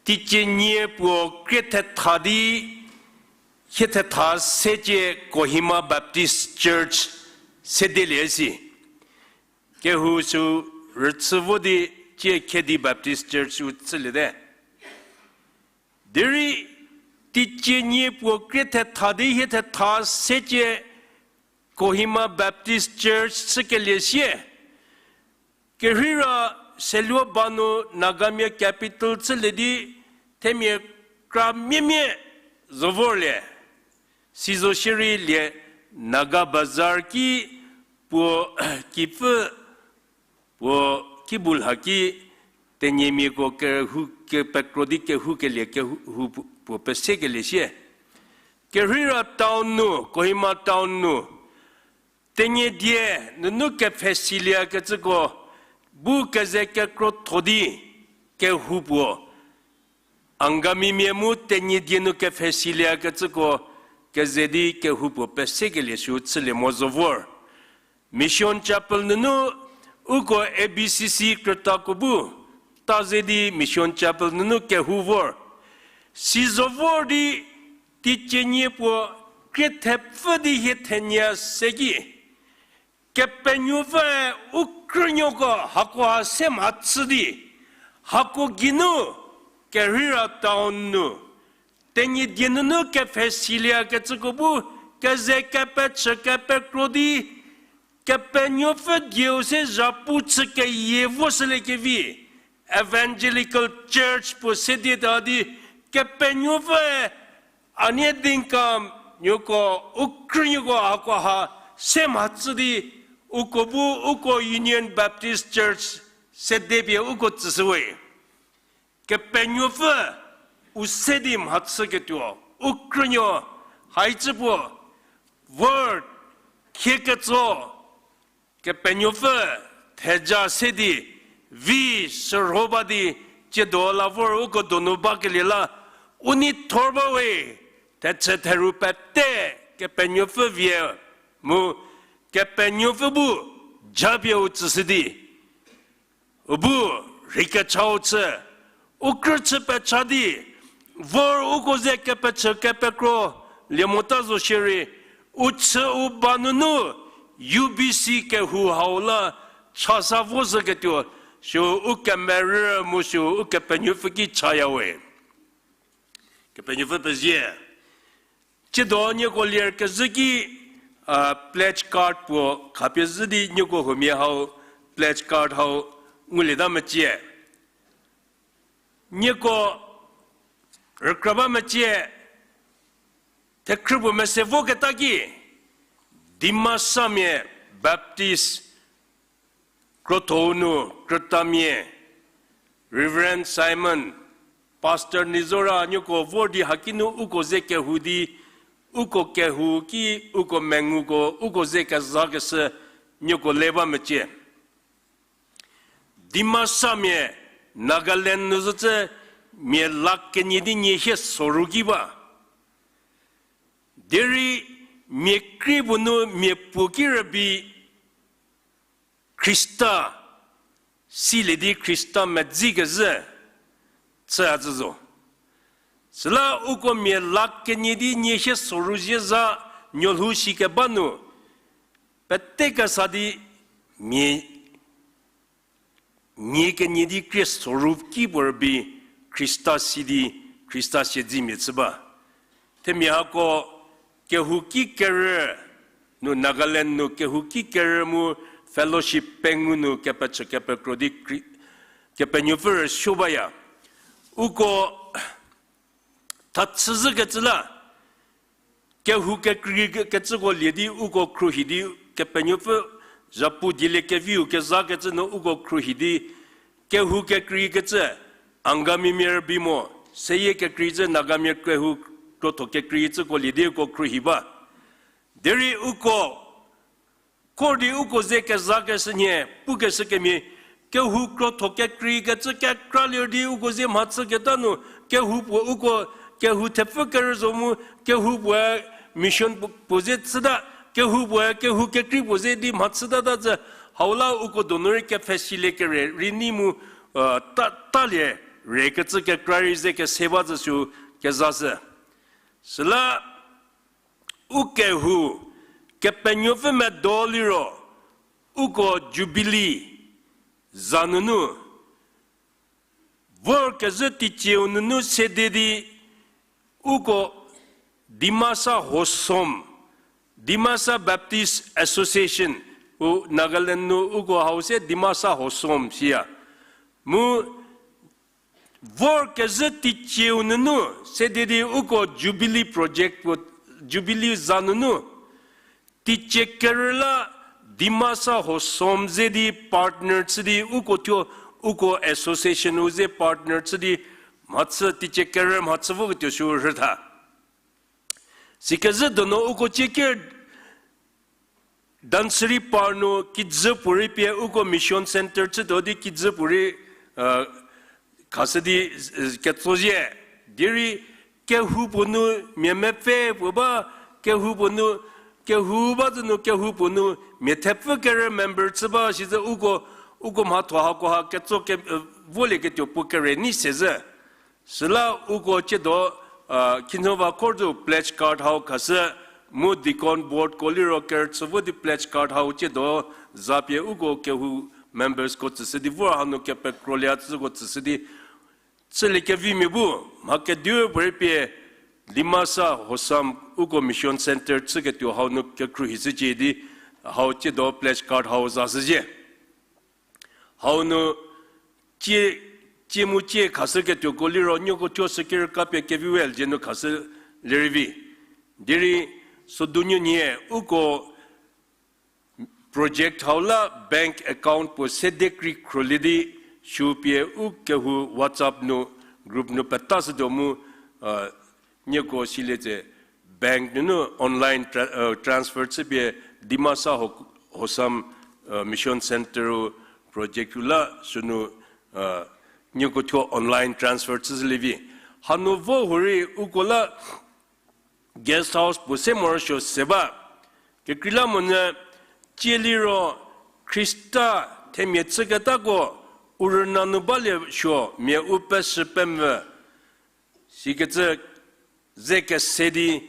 teicie nie puo krie thetha di, hie thetha secie Kohima Baptist Church sedelie si. Kehou sü rüchü vo di tsie Khedi Baptist Church u chüliete. Derei teicie nie puo krie thetha di hie thetha secie Kohima Baptist Church chükelie sie, kerheira Seluo ba nu Nagamia capital chülie di themia kra miemie zo vorlie. Sizo shierei lie Naga Bazar ki puo kipfü, puo kibu lha ki Tenyimiako kehou kepekro di kehoukelie kehou puo pesekelie sie. Kerheira town nu, Kohima town nu, Tenyidie nunu kepfhesiliekecüko bu keze kekrotho di kehou puo, Angamimia mu Tenyidie nu kepfhesiliekecüko keze di kehou puo pesekelie sü chülie mo zo vor. Mission Chapel nunu uko A B C C krütako bu ta ze di Mission Chapel nunu kehou vor. Si zo vor di teicie nie puo krie thepfü di hie thenie se ki, Kepenuopfüe u krünuoko hakoha se mhachü di, hako geinu kerheira town nu Tenyidie nunu kepfhesiliekecüko bu keze kepechü kepekro di, Kepenuopfü dieu se zhapu chü keyie voshüliekevi, Evangelical Church puo sedieta di, Kepenuopfüe a nie di n ka nuoko, u krünuoko hakoha se mhachü di, uko bu uko Union Baptist Church sedepie uko tsüshüwe. Kepenuopfü u se di mhachüketuo, u krünuo, haicü puo, vor, khie ketso, Kepenuopfü theja se di, vi sürho ba di, tsiedo la vor uko donu bakelie la, u nei thor ba we, thechü theru pete Kepenuopfü vie mu, Kepenuopfü bu japie u tsüshü di, u bu rheikechau chü, u krüchü pecha di, vor uko ze kepechü kepekro lie mota zo shierei, u chü u ba nunu U B C kehou hau la chasa vo zhüketuo, sü u kemerü mu sü u Kepenuopfü ki chaya we. Kepenuopfü pezie. Tsiedo nieko ler kezhü ki, a, pledge card puo khapie zhü di nieko huomia hau pledge card hau ngulieta mecie. Nieko rükra ba mecie, thekhrü puo mese voketa ki, Dimasamia Baptist krotho-u nu krütamia, Reverend Simon, Pastor Nizora nieko vor di haki nu uko ze kehou di, uko kehou ki uko menguko uko ze kezakeshü nieko le ba mecie. Dimasamia Nagaland nu zocü mia lakh kenie di nie hie soru ki ba. Derei mia krie puo nu mia puo ki rübei Khrista silie di Khrista medzi kezhü chü a zhü zo. Süla uko mia lakh kenie di nie hie soru zie za nuolhou shi keba nu, pete kesa di mia nie kenie di krie soru ki puo rübei Khrista si di Khrista siedzemia chü ba. Themia hako kehouki kerü nu Nagaland nu kehouki kerü mu fellowship pengou nu kepechü kepekro di Khri-, Kepenuopfü rüsuo baya. Uko thachüzhükecü la, kehou kekreikecüko lie di uko khruohi di Kepenuopfü zhapu dielie keviu kezakecü nu uko khruohi di kehou kekreikecü Angamimia rübei mo, seyie kekreikecü Nagamia kehou krotho kekreikecüko lie di uko khruohi ba. Derei uko khor di uko ze kezakeshü nhie pukeshü kemhie, kehou krotho kekreikecü kekra lie di uko ze mhachüketa nu, kehou puo uko, kehou thepfü kerü zo mu, kehou puoe mission puo, puo ze chüta, kehou puoe kehou kekrei puo ze di mhachütata zü, hau la uko donu rei kepfhesilie kere rei nei mu, ta, talie rekecü kekra rei ze kese ba zü sü kezashü. Süla u kehou, Kepenuopfü medo liro, uko Jubilee za nunu, vorkezhü teicieu nunu sede di, uko Dimasa Hosom, Dimasa Baptist Association, u Nagaland nu uko hau se Dimasa Hosom siya. Mu vorkezhü teicieu nunu sede di uko Jubilee project puo, Jubilee za nunu, teicie kerü la Dimasa Hosom ze di partner chü di uko thuo, uko association u ze partner chü di mhachü teicie kerü mhachü voketuo sü rhütha. Sikezhü donu uko cie ker Dhansiri par nu kijü puorei pie uko mission centre chütuo di kijü puorei, khashü di, ketso zhie. Derei kehou puo nu mia mepfü puo ba, kehou puo nu, kehou ba zü nu kehou puo nu mia thepfü kerü member chü ba sizü uko, uko mhatho hakoha ketso ke, volieketuo puo kere nei se zhü. Süla uko tsiedo, khinhova khor zo pledge card hau khashü, mu deacon boardko liro kerüchü vo di pledge card hau tsiedo za pie uko kehou membersko tsüshü di vor hanu kepekrolie a tsüko tsüshü di chülie kevimia bu mha kedipuorei pie Dimasa Hosom uko mission centre chüketuo hau nu kekhruohishücie di hau tsiedo pledge card hau zashüzhie. Hau nu tsie, tsie mu tsie khashüketuoko liro nieko thuo sükirü kapie kevi wel dzie nu khashü lerei vi. Derei sodu nuonie uko project hau la bank account puo sede krei khrolie di sü pie u kehou WhatsApp nu group nu petashütuo mu, nieko silie tse bank nunu online transfer chüpie Dimasa Ho-, Hosom Mission Centre-u project-u la sünu, nieko thuo online transfer chüzhülie vi. Hanu vo hurei uko la guest house puo se morosuo se ba. Kekreilamonyü, tsie liro Khrista themia chüketako u rüna nu balie suo mia u peshü pemvü sikecü ze kese di,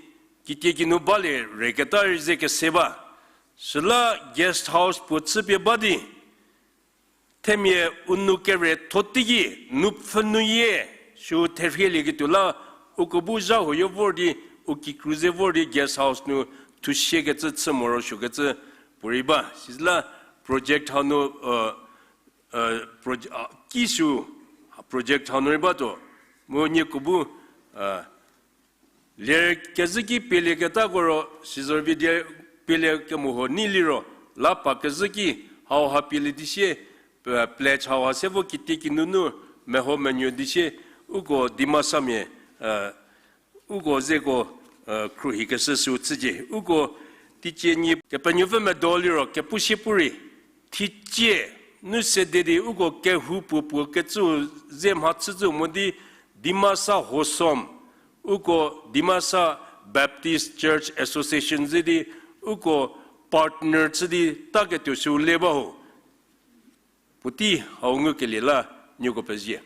kitiekinu balie reketa rei ze kese ba. Süla guest house puo chüpie ba di, themia u nou kere tho teiki, nupfhü nu yie, sü therhielieketuo la, uko bu zha huoyo vor di, u kikru ze vor di guest house nu thusiekecü chü morosuokecü puorei ba. Süla project hanu, ki sü project hanu rei batuo, mu nieko bu ler kezhü ki pielieketako ro, sizor video pielie kemoho nei liro, la pa kezhü ki hauha pielie di sie, pledge hauha se vo kitiekinu nu meho menuo di sie, uko Dimasamia, uko zeko khruohikeshü sü chücie. Uko teicie nie Kepenuopfü medo liro kepu sie pu rei, teicie nu sede di uko kehoupuo puo kecü ze mhachücü mo di Dimasa Hosom, uko Dimasa Baptist Church Association ze di uko partner chü di taketuo sü le ba ho. Puotei hau ngukelie la nieko pezie.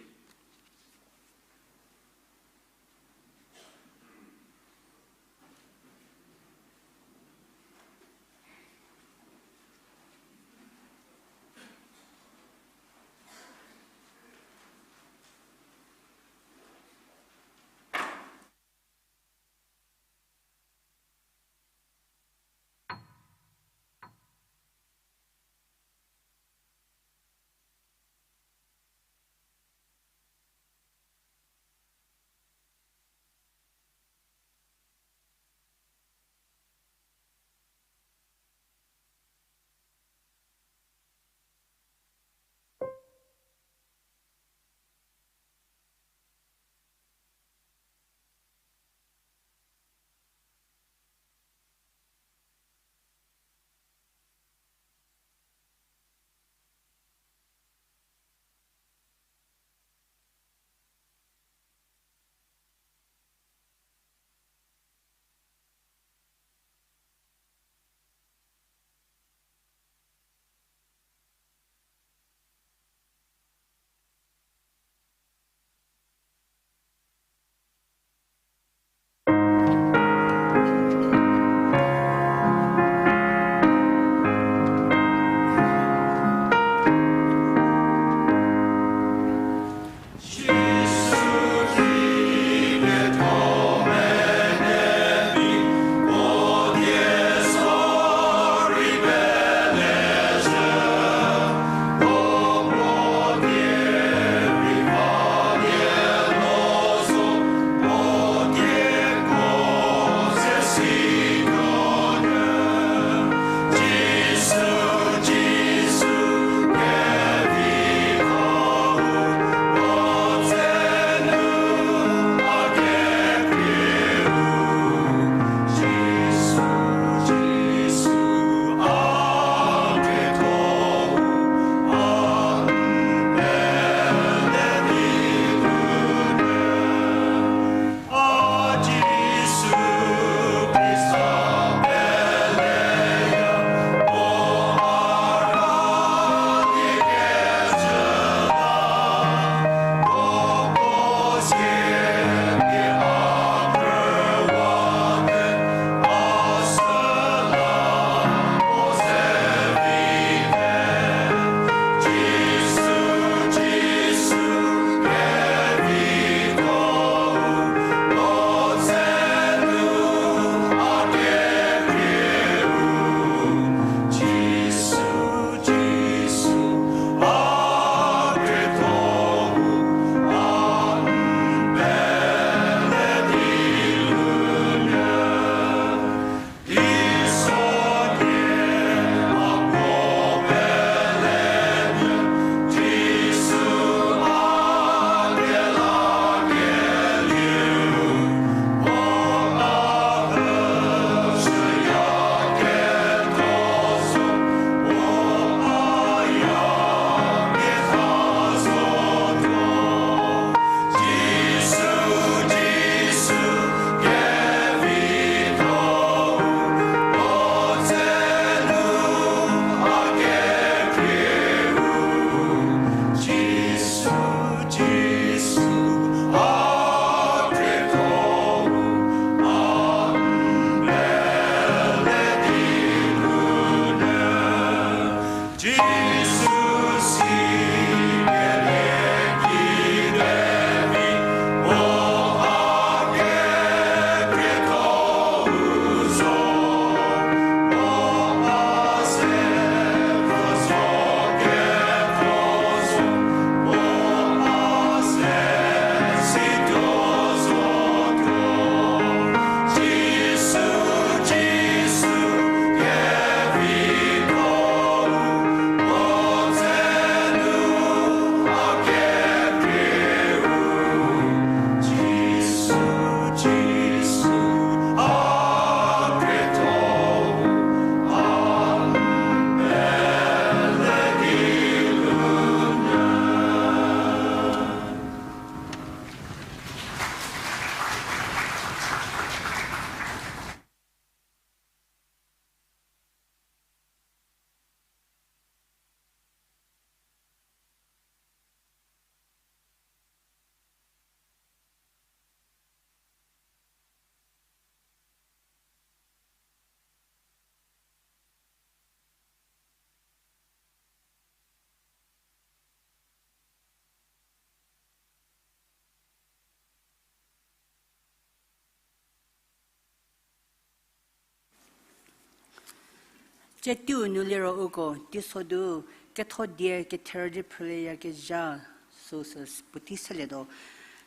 Cietiu nu liro uko teisodu ketho die ketherü di phrülieyakezha süsü puotei selietuo.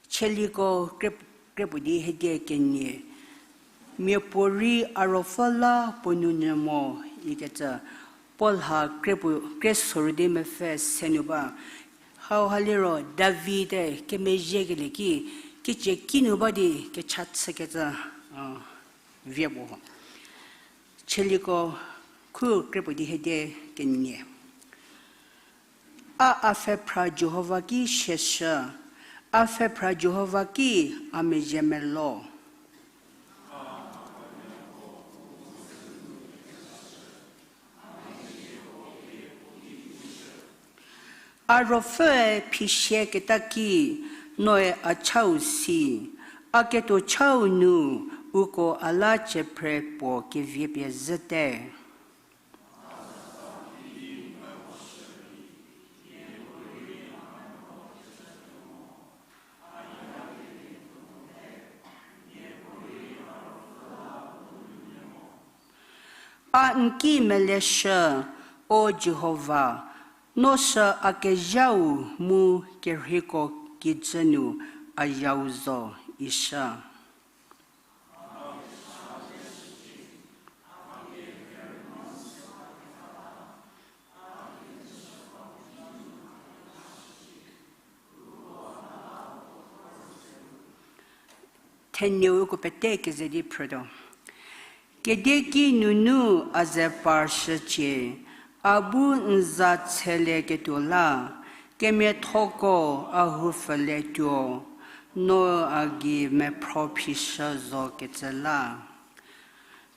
Tsaliko kre-, kre puo di hiedie kenie. Miapuorei a ruopfü la puo nou nyü mo ikecü, Paul ha kre puo, kre sorü di mepfü se nu ba. Hauha liro David-e kemezhiekelie ki, kicie kinu ba di kecha chükecü, a, vie puo ho. Tsaliko khu kre puo di hiedie kenie. A, a pfhephra Jihova ki siashü, a pfhephra Jihova ki a mezhie melo. A ruopfüe phisieketa ki, noe a chau si, a ketuo chau nu, uko a la cie phre puo keviepie zhüte. A n ki meleshü, O Jihova, no sü a kezhau mu kerheiko kijü nu a zhau zo, ishü. Thenieu uko pete keze di phrütuo. Kedieki nunu a ze parshücie, a bu n za tshelieketuo la, kemiathoko a houpfhülietuo, no a gei mephro phishü zokecü la.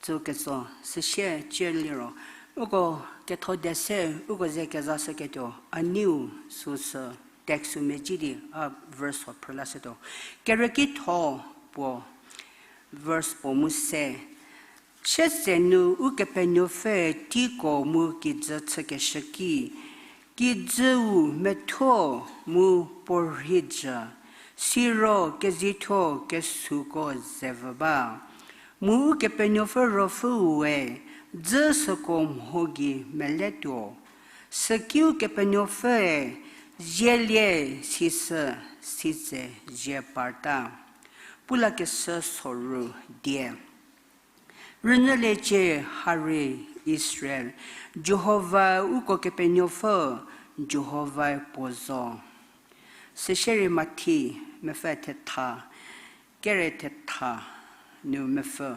Tsüketso, süsie cie liro, uko ketho de se, uko ze kezashüketuo a neiu süsü text-u mezhie di a verse-u phrülashütuo. Kerükitho puo, verse puo mu se. Chüse nu Ukepenuopfü teiko mu kijü chükeshü ki, kijüu methuo mu puo rhei jü, siro kezitho kesuko ze vü ba. Mu Ukepenuopfü Ruopfüue dzü süko mho gei meletuo. Süki Ukepenuopfüe zielie sisü sitse zie parta. Pulakeshü soru die. Rünyüliecie, hari Israel, Jihova uko Kepenuopfü, Jihovae puo zo. Süsie rei Mathi mepfü thetha, kere thetha nu mepfü.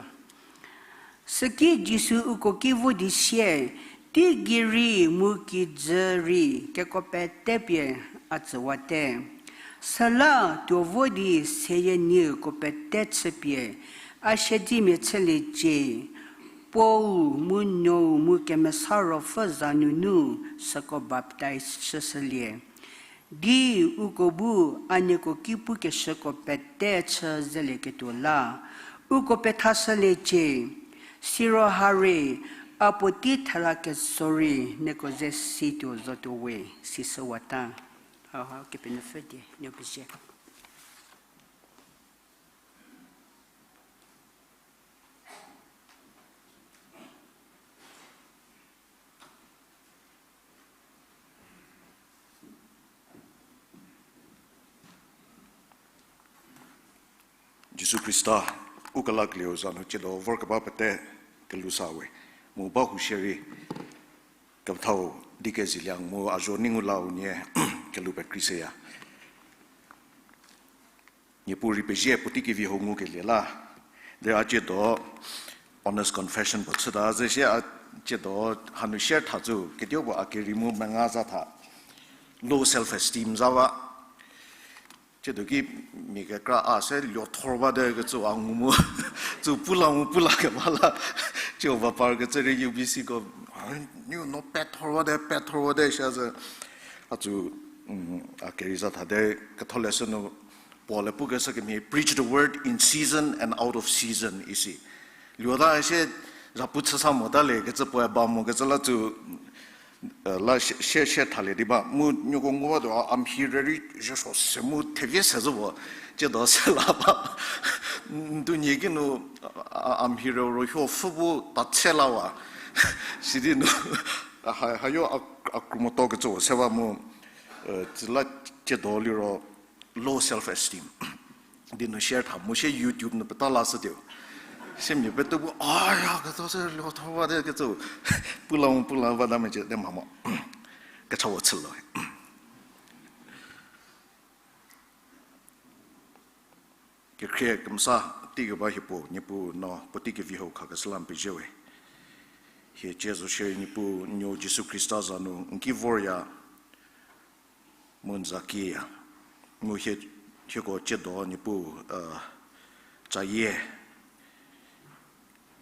Süki Jisu uko ki vo di sie, teigei rei mu kijü rei kekuo pete pie a tsüwate. Süla tuo vo di seyie nieko pete chüpie, a siedzemia chüliecie, Puou mu Nuou mu Kemesa Ruopfü za nunu süko baptaiz chüshülie. Di uko bu a nieko ki pukeshüko pete chü zelieketuo la, uko pethashüliecie, siro hari a puotei thela ketso rei nieko ze situo zotuo we, sishüwata. Hauha Kepenuopfü die nuo pezie. Jisu Khrista, u kelakelieu za nu tsiedo vorkeba pete kelusa we, mu bahou shierei kepethau di kezeliang mu a zho ngu lau nie kelhou pekrei seya. Niepuu rei pezie puotei kevi hou ngukelie la. Derei a tsiedo honest confession puo chüta zeshie a tsiedo hanu share tha cü, kedipuo a kerei mu menga za tha. Low self esteem za ba. Tsiedo ki mia kekra a se luothor bate kecü a ngu mu, cü pula mu pula keba la, tsiu ba parkecü rei U B C ko, a, niu no pethor bate, pethor bate sha ze, a cü, a kerei za thate, ketholeshü nu, Paul-e pukeshü kemhie, preach the word in season and out of season, isi. Luota sie, zhapu chüsa mota le kecü puoe ba mokecü la cü, la shie, shie thalie di ba. Mu nieko ngu batuo, a mhie rei zhieso se mu thevie se zo puo, tsiedo se la ba. Ndu nie ki nu, a mhie rei ro huo pfhü bu ta tse la wa. Sidi nu, ha, hayo a, a krumoto kecü se ba mu, tsüla tsiedo liro low self esteem. Di nu share tha mu sie YouTube nu peta la shütuo. Siemia petuo bu, aya, ketho se lo tho ba de kecü. Pula mu pula ba da mecie de mha mo. Kecha wo chülo. Kekhrie kemesa teikeba hie puo, Niepuu no puotei kevi hau khakeshü la n pezie we. Hie cie zo shierei Niepuu nuo Jisu Khrista za nu n ki vorya, mu n za kieya. Mu hie, hieko tsiedo Niepuu, cayie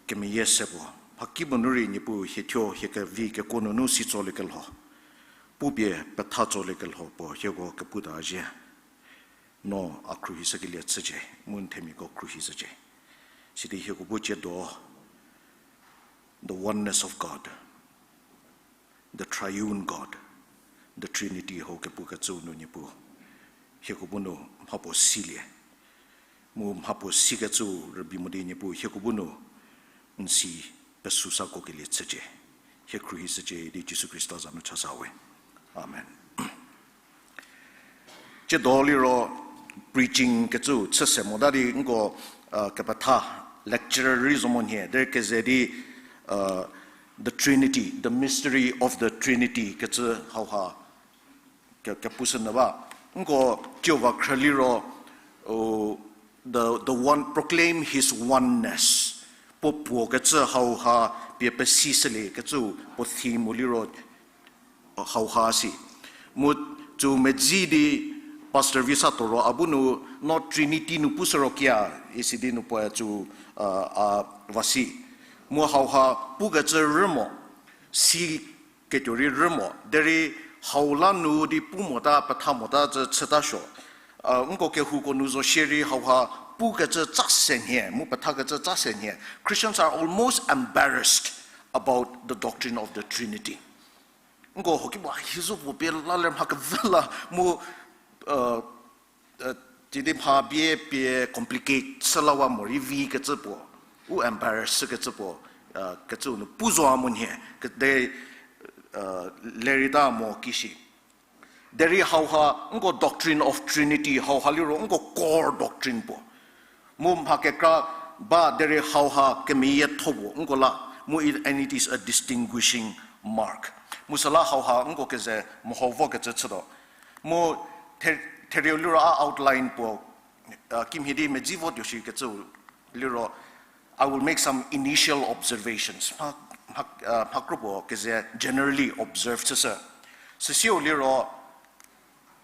kemeyie se puo. Mhakipuo nu rei Niepuu hie thuo hie kevi kekuo nunu si tsoliekelho, pupie petha tsoliekelho puo hieko kepu ta zhie. No a khruohishükelie chücie, mu n themiako khruohishücie. Sidi hieko bu tsiedo, the oneness of God, the triune God, the Trinity hau kepukecü nu Niepuu, hieko bu nu mhapuo silie. Mu mhapuo sikecü rübei mo di Niepuu hieko bu nu n si pesüsa kuokelie chücie. Hie khruohishücie di Jisu Khrista za nu chasa we. Amen. Tsiedo liro preaching kecü chü se mota di nko, kepetha lecture rei zo mo nhie, derei keze di, the Trinity, the mystery of the Trinity kecü hauha ke, kepushü nyü ba. Nko tsiu va khrü liro, the, the one, proclaim his oneness. Puo puo kecü hauha pie pesishülie kecü puo theme liro hauha si. Mu tsü medzi di Pastor Visa Toro a bu nu, no Trinity nu pushü ro kia, isi di nu puoe tsü, a, va si. Mu hauha pukecü rü mo, si ketuo rei rü mo, derei hau la nu di pu mota, petha mota cü chüta suo. Nko kehouko nu zo shierei hauha pukecü tsa se nhie, mu pethakecü tsa se nhie. Christians are almost embarrassed about the doctrine of the Trinity. Nko hoki ba hi zo puo pie la ler mha kevü la mu, sidi mha bie pie complicate chü lawa morei vi kecü puo, u embarrass kecü puo, kecü nu pu zo mo nhie, kede, lerei ta mo kishi. Derei hauha nko doctrine of Trinity hauha liro nko core doctrine puo. Mu mha kekra ba derei hauha kemeyietho puo nko la, mu it, and it is a distinguishing mark. Mu süla hauha nko keze meho vokecü chütuo. Mu the-, therieu liro a outline puo, kimhie di medzi votuo shi kecü liro, I will make some initial observations. Mha, mha, mha kro puo keze generally observe chüshü. Süsieu liro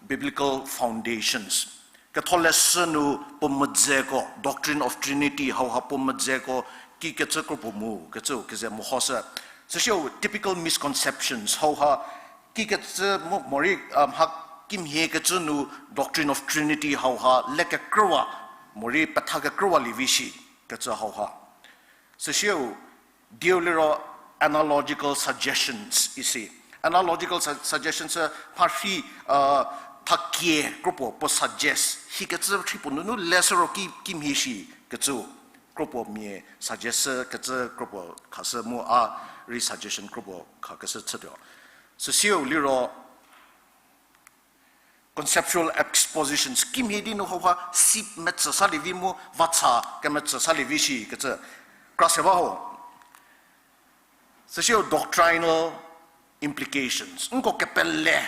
biblical foundations. Ketholeshü nu puo medzeko, doctrine of Trinity hauha puo medzeko, kikecü kro puo mu kecü keze mehoshü. Süsieu typical misconceptions hauha kikecü mo-, morei, mha kimhie kecü nu doctrine of Trinity hauha le kekrüwa, morei petha kekrüwa lievi shi kecü hauha. Süsieu dieu liro analogical suggestions isi. Analogical su-, suggestions mharhi, thakie kro puo, puo suggest hi kecü rhi puo nunu leshü ro ki, kimhie shi kecü kro puo mia suggest kecü kro puo khashü mu a rei suggestion kro puo khakeshü chütuo. Süsieu liro conceptual expositions, kimhie di nu hauha si metsü salievi mu vacha kemetsü salievi shi kecü kra se ba ho. Süsieu doctrinal implications. Nko kepele,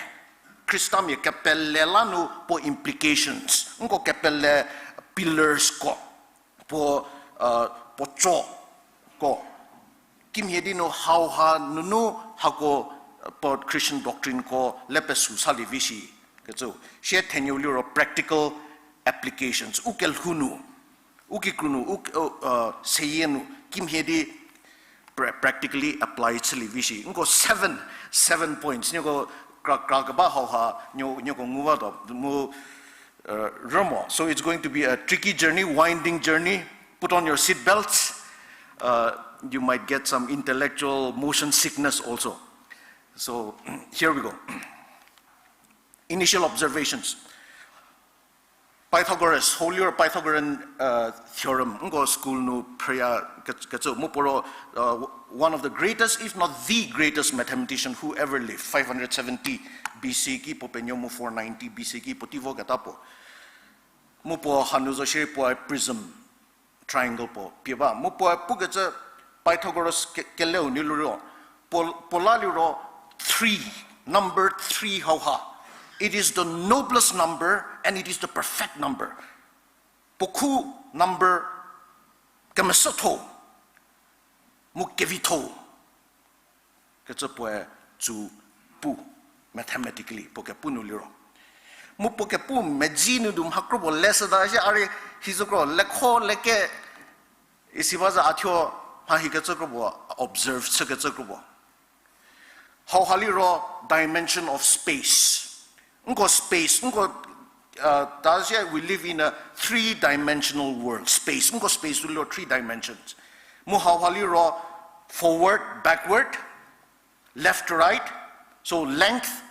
Khristamia kepele la nu puo implications. Nko kepele pillars ko, puo, puo co ko. Kimhie di nu hauha nunu hako, puo Christian doctrine ko le pesü salievi shi kecü. Sie thenieu liro practical applications. U kelhou nu, u kikru nu, u, seyie nu, kimhie di pra-, practically apply chülievi shi. Nko seven, seven points nieko kra, kra keba hauha, nieko nguwatuo mu, rümo. So it's going to be a tricky journey, winding journey. Put on your seat belts. You might get some intellectual motion sickness also. So here we go. Initial observations. Pythagoras, ho liro Pythagorean, uh, theorem, nko school nu phrüya ke-, kecü, mu puo ro, uh, one of the greatest, if not the greatest mathematician who ever lived, five hundred seventy B C ki puo penuo mu four ninety B C ki puo tei voketa puo. Mu puo hanu zo shierei puoe prism, triangle puo pie ba. Mu puoe pukecü Pythagoras ke-, keleu nu liro, puo, puo la liro three, number three hauha. It is the noblest number and it is the perfect number. Puo khu number kemesatho, mu kevitho. Kecü puoe tsü pu, mathematically, puo kepu nu liro. Mu puo kepu medzi nu du mha kro puo leshüta shie a rei hi zo kro, lekho leke isi ba za a thuo mha hi kecü kro puo, observe chü kecü kro puo. Hauha liro dimension of space. Nko space, nko, uh, ta shie we live in a three-dimensional world. Space, nko space liro three dimensions. Mu hauha liro forward, backward, left to right. So length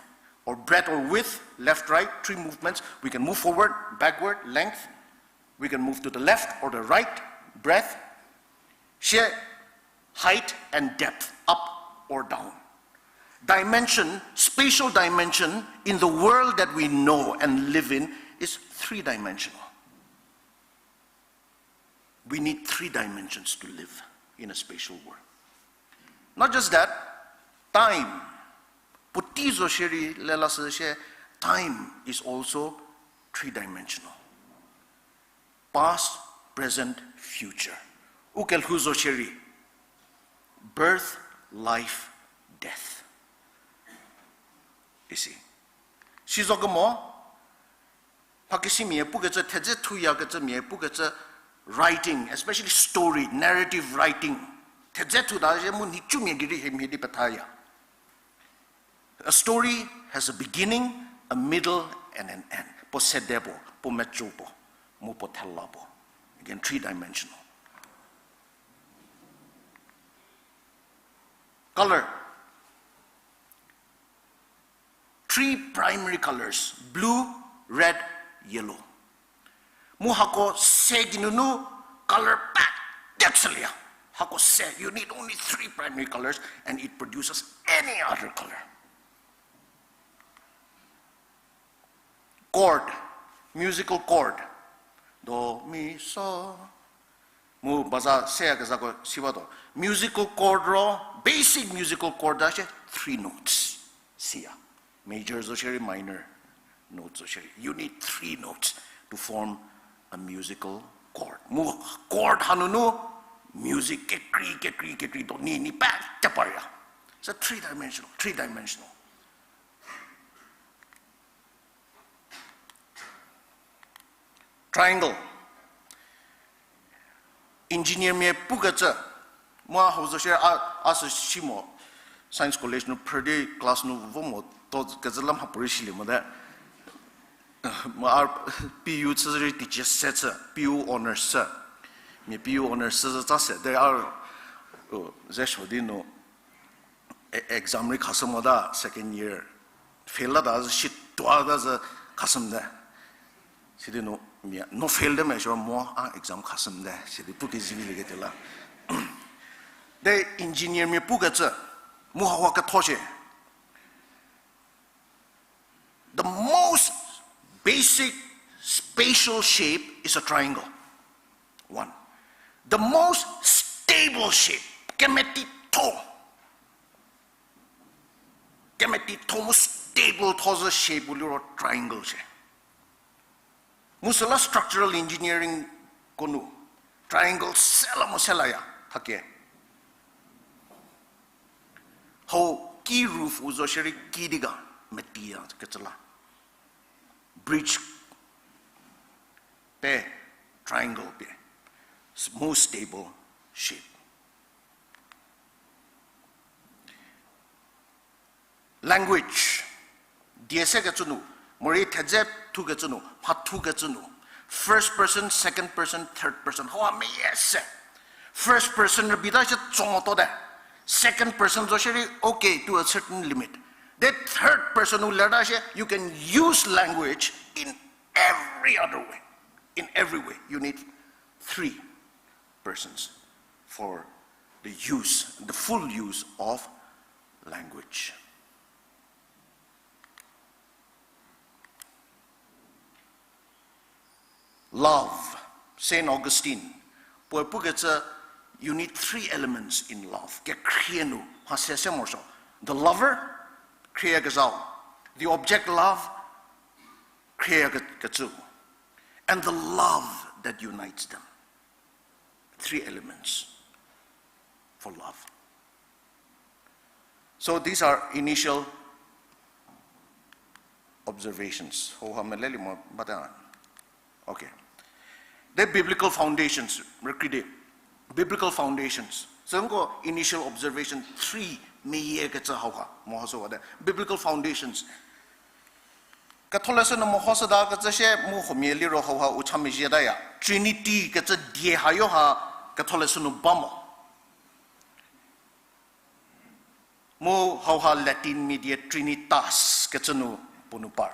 or breadth or width, left, right, three movements. We can move forward, backward, length. We can move to the left or the right, breadth. Shie height and depth, up or down. Dimension, spatial dimension in the world that we know and live in is three-dimensional. We need three dimensions to live in a spatial world. Not just that, time. Puotei zo shierei lelashü shie, time is also three-dimensional. Past, present, future. U kelhou zo shierei, birth, life, death. Isi. Sizo kemo, mhakesimia pukecü, thedze thuyakecümia pukecü, writing, especially story, narrative writing. Thedze thuta shie mu nhicumia gei rei hie mhie di pethaya. A story has a beginning, a middle, and an end. Puo sede puo, puo meco puo, mu puo thela puo. Again, three-dimensional. Color. Three primary colors, blue, red, yellow. Mu hako se geinunu color pete chülie. Hako se, you need only three primary colors and it produces any other color. Chord, musical chord. Do, mi, so. Mu baza seyakezhako siwatuo. Musical chord ro, basic musical chord ta shie three notes. Siya. Major zo shierei minor note zo shierei. You need three notes to form a musical chord. Mu chord hanunu music kekrei, kekrei, kekrei do ni, ni pete parya. It's a three dimensional, three dimensional. Triangle. Engineermia pukecü, mu a hau zo shie a, a sü si mo, Science College nu phrü di class nu vo mo, to kecü la mhapuorei silie mote. Mu a P U chü rei teacher se chü, P U honours chü. Mia P U honours chü zü tsa se, de a, u, ze suo di nu, e-, exam rei khashü mota second year. Fail lata zü shi tuota zü khashü mote. Sidi nu mia, no fail te me siro mo a exam khashü mote. Sidi pu kezivilie kete la. De engineermia pukecü, mu haha ketho shie. The most basic spatial shape is a triangle. One. The most stable shape, kemetitho. Kemetitho mu stable tho zü shape u liro triangle shie. Mu süla structural engineeringko nu triangle sela mo selaya, hake. Hau ki roof u zo shierei ki di ga metiya kecü la. Bridge pe triangle pie, s-, most stable shape. Language. Die sekecü nu, morei thedze thukecü nu, mha thukecü nu. First person, second person, third person. Hau a meyie se. First person rübei ta shie tso moto te. Second person zo shierei, okay, to a certain limit. The third person u ler ta shie, you can use language in every other way. In every way, you need three persons for the use, the full use of language. Love, Saint Augustine, puoe pukecü, you need three elements in love. Kekhrie nu, mha se se morosuo. The lover, khrieyakezhau. The object love, khrieya ke-, kecü. And the love that unites them. Three elements for love. So these are initial observations. Ho ha meleli mo bata. Okay. The biblical foundations, rükri di. Biblical foundations. Sü nko initial observation three meyie kecü hau ha, mehoshüwate. Biblical foundations. Ketholeshü nu mehoshüta kecü shie mu huomia liro hau ha u cha mezhietaya. Trinity kecü die hayo ha Ketholeshü nu ba mo. Mu hau ha Latin mia die Trinitas kecü nu puo nu par.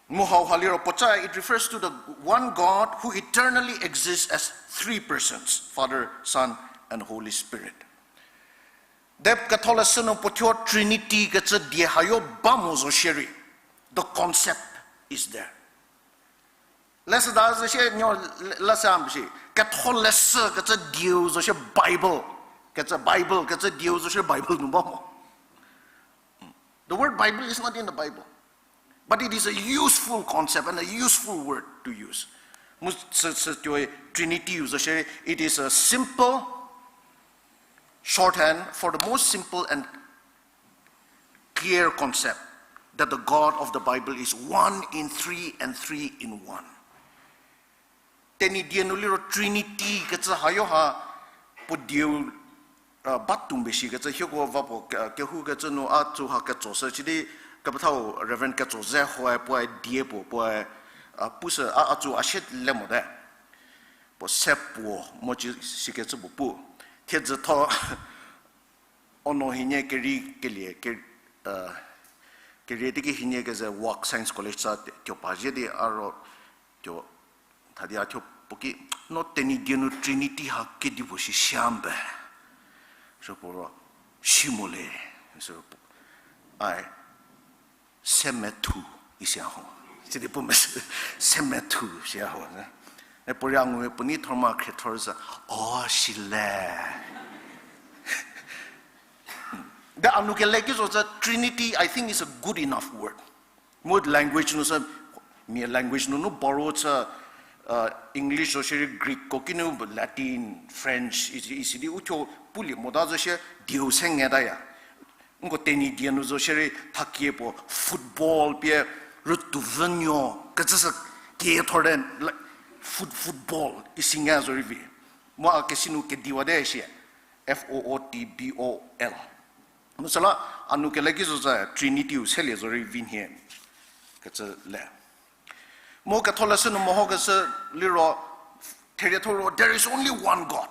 Mu hau ha liro puoca, it refers to the one God who eternally exists as three persons, Father, Son, and Holy Spirit. De Ketholeshü nu puo thuo Trinity kecü die hayo ba mo zo shierei, the concept is there. Leshüda zo shie nyo, leshü ambi shi. Ketholeshü kecü dieu zo shie Bible. Kecü Bible, kecü dieu zo shie Bible nu ba mo. The word Bible is not in the Bible. But it is a useful concept and a useful word to use. Mu sü, sü tuoi Trinity zo shie, it is a simple shorthand for the most simple and clear concept that the God of the Bible is one in three and three in one. Tenyidie nu liro Trinity kecü hayo ha puo dieu, uh, ba tumbe shi kecü hieko va puo ke-, kehoukecü nu a tsü ha ketso sü chidi kepethau Reverend Ketsozehoe puoe die puo puoe, uh, pushü a, a tsü a shie le mote. Puo se puo mo ci sikecü puo pu. Thiedzütho Ono hienie kerei kelie, ke-, uh, kerie teiki hienie keze Wak Science College sa tuo pa zhie di a ro tuo, thadi a thuo puo ki, no Tenyidie nu Trinity ha kedipuo shi siambe. Sü puo ro, si mo le, sü puo, ai, semethu, isi a ho. Sidi puo mese, semethu, isi a ho. E puorei a ngu puo nei thor ma khriethor zhü, o, si le. De a nu kele ki zo zhü Trinity, I think, is a good enough word. Mu language nu sü, mia language nunu borrow chü, uh, English zo shierei Greek ko kinu Latin, French, isi, isi di uthuo pulie mota zo shie dieu se ngetaya. Nko Tenyidie nu zo shierei thakie puo football pie rütuo vünuo kecü sü kie thor de, like, foot-, football isi nge zo rei vi. Mu a kesi nu kediwate shie, F O O T B O L. Mu süla a nu kele ki zo zhü Trinity-u selie zo rei vi nhie kecü le. Mu Ketholeshü nu mehokeshü liro, therietho ro, there is only one God.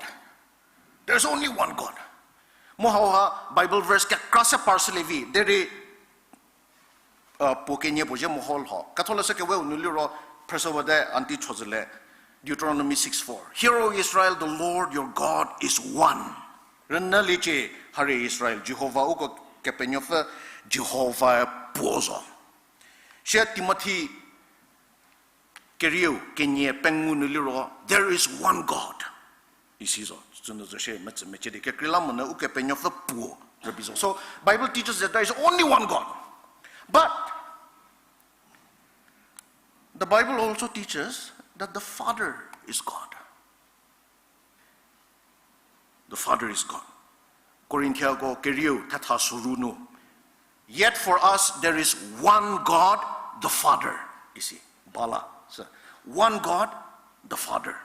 There is only one God. Mu hauha Bible verse kekra se par shülie vi, derei, uh, puo kenie puo zhie meho lho. Ketholeshü keweu nu liro, phrüshüwate anti chozüle, Deuteronomy six four. Hear, O Israel, the Lord your God is one. Rünyüliecie, harie Israel, Jihova uko Kepenuopfü Jihovae puo zo. Sie Timothy kerieu kenie pengou nu liro, there is one God. Isi zo, sünu zo shie metsü mecie di kekreilamonyü Ukepenuopfü puo rübei zo. So, Bible teaches that there is only one God. But the Bible also teaches that the Father is God. The Father is God. Korinthiako kerieu thetha soru nu. Yet for us there is one God, the Father. Isi, bala, sü, one God, the Father.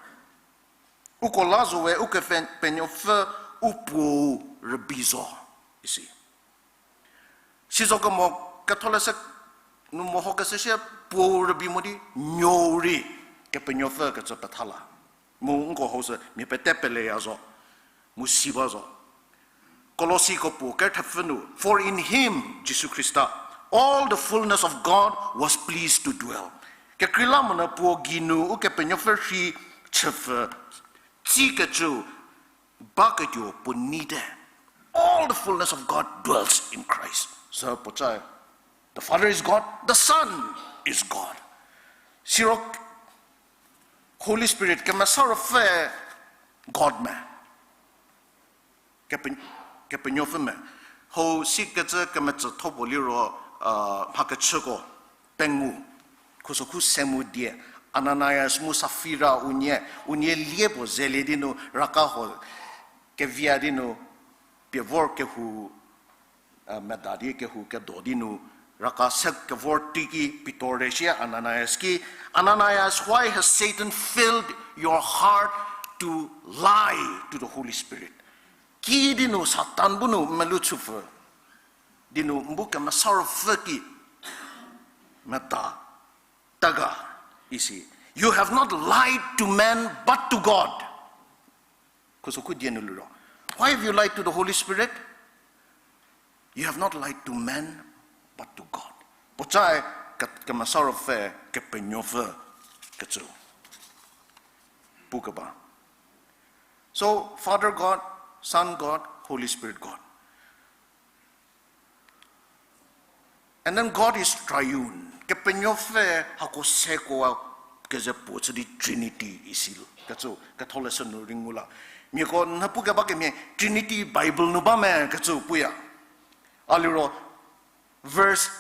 Uko la zo we Ukepenuopfü u puo rübei zo. Isi. Sizokemo Ketholeshü nu mehokeshü sie puo rübei mo di nuou rei Kepenuopfü kecü petha la. Mu nko hau sü mia pete peleya zo, mu si ba zo. Kolosiko puo kerthepfü nu, for in him, Jisu Khrista, all the fullness of God was pleased to dwell. Kekreilamonyü puo geinu Ukepenuopfü rhi chüpfü tsikecü baketuo puo neite. All the fullness of God dwells in Christ. Sü puoca, the Father is God, the Son is God. Siro Holy Spirit, Kemesa Ruopfü God me. Kepe-, Kepenuopfü me. Hau sikecü kemetsütho puo liro, mhakechüko pengou. Khusokhu se mu die, Ananias mu Safira unie, unie lie puo zelie di nu raka ho kevia di nu, pie vor kehou, meda di kehou kedo di nu, raka se kevor teiki Pitor-e sie Ananias ki, Ananias, why has Satan filled your heart to lie to the Holy Spirit? Kidi nu Satan bu nu melou chüpfü di nu n bu Kemesa Ruopfü ki meta ta ga, isi. You have not lied to man but to God. Khusokhu die nu liro, why have you lied to the Holy Spirit? You have not lied to man but to God. Puocae ke-, Kemesa Ruopfü, Kepenuopfü kecü pu keba. So, Father God, Son God, Holy Spirit God. And then God is triune. Kepenuopfü hako seko keze puo chü di Trinity isi kecü ketholeshü nu rei ngu la. Miako n pu keba kemhie Trinity Bible nu ba me kecü puya. A liro, verse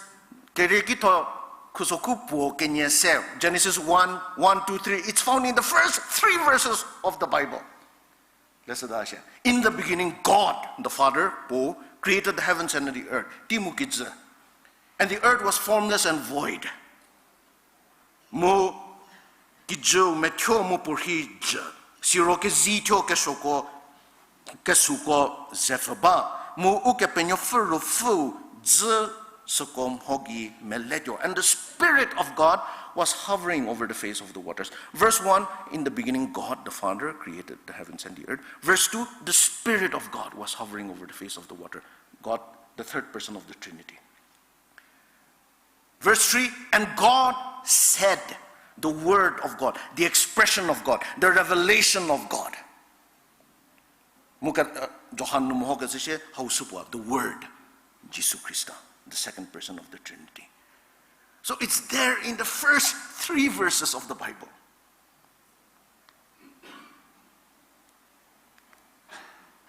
kerieki tho khusokhu puo kenie se, Genesis one, one, two, three, it's found in the first three verses of the Bible. Leshüda shie. In the beginning, God, the Father, puo, created the heavens and the earth. Tei mu kijü. And the earth was formless and void. Mu kijüu methuo mu puo rhi jü. Siro kezei thuo kesuoko, kesuoko zepfü ba. Mu Ukepenuopfü Ruopfüu dzü süko mho gei meletuo. And the Spirit of God was hovering over the face of the waters. Verse one, in the beginning, God the Father created the heavens and the earth. Verse two, the Spirit of God was hovering over the face of the water. God, the third person of the Trinity. Verse three, and God said, the word of God, the expression of God, the revelation of God. Mu ke, uh, Johan nu meho kecü sie, hau supuo, the Word, Jisu Khrista, the second person of the Trinity. So it's there in the first three verses of the Bible.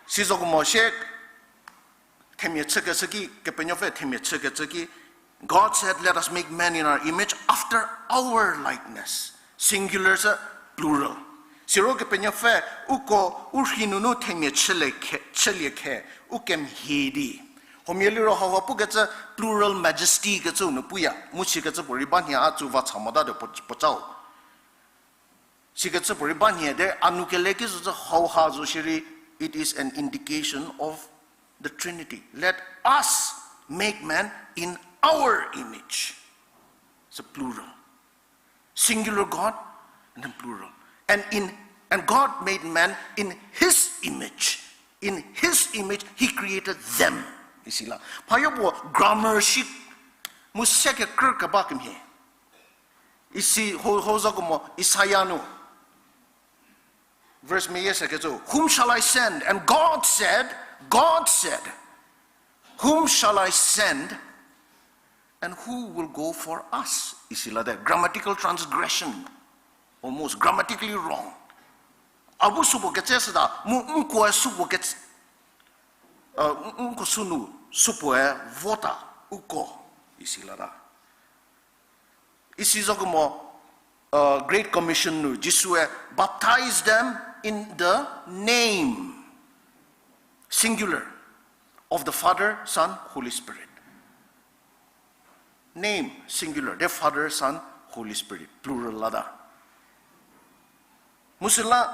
Sizo kemo sie themia chükecü ki, Kepenuopfü themia chükecü ki, God said, let us make man in our image, after our likeness. Singular sü plural. Siro Kepenuopfü uko u rhi nunu themia chülie khe, chülie khe, u kemhie di. Huomia liro hauha pukecü plural majesty kecü nu puya. Mu sikecü puorei ba nhie a tsü va cha mota de puo, puocau. Sikecü puorei ba nhie de a nu kele ki zo zü hauha zo shierei, it is an indication of the Trinity. Let us make man in our image. It's a plural. Singular God and then plural. And in, and God made man in his image. In his image, he created them. Isi la. Phayo puo grammar shi mu se kekrü keba kemhie. Isi ho, ho zo kemo Isaiah nu. Verse meyie se kecü, whom shall I send? And God said, God said, whom shall I send? And who will go for us? Isi la de, grammatical transgression. Almost grammatically wrong. A bu supuo kecü süta, mu nko supuo kecü, uh, nko sünu supuoe vota, uko, isi la ta. Isi zo kemo, uh, Great Commission nu Jisue baptize them in the name, singular, of the Father, Son, Holy Spirit. Name, singular, the Father, Son, Holy Spirit, plural la ta. Mu süla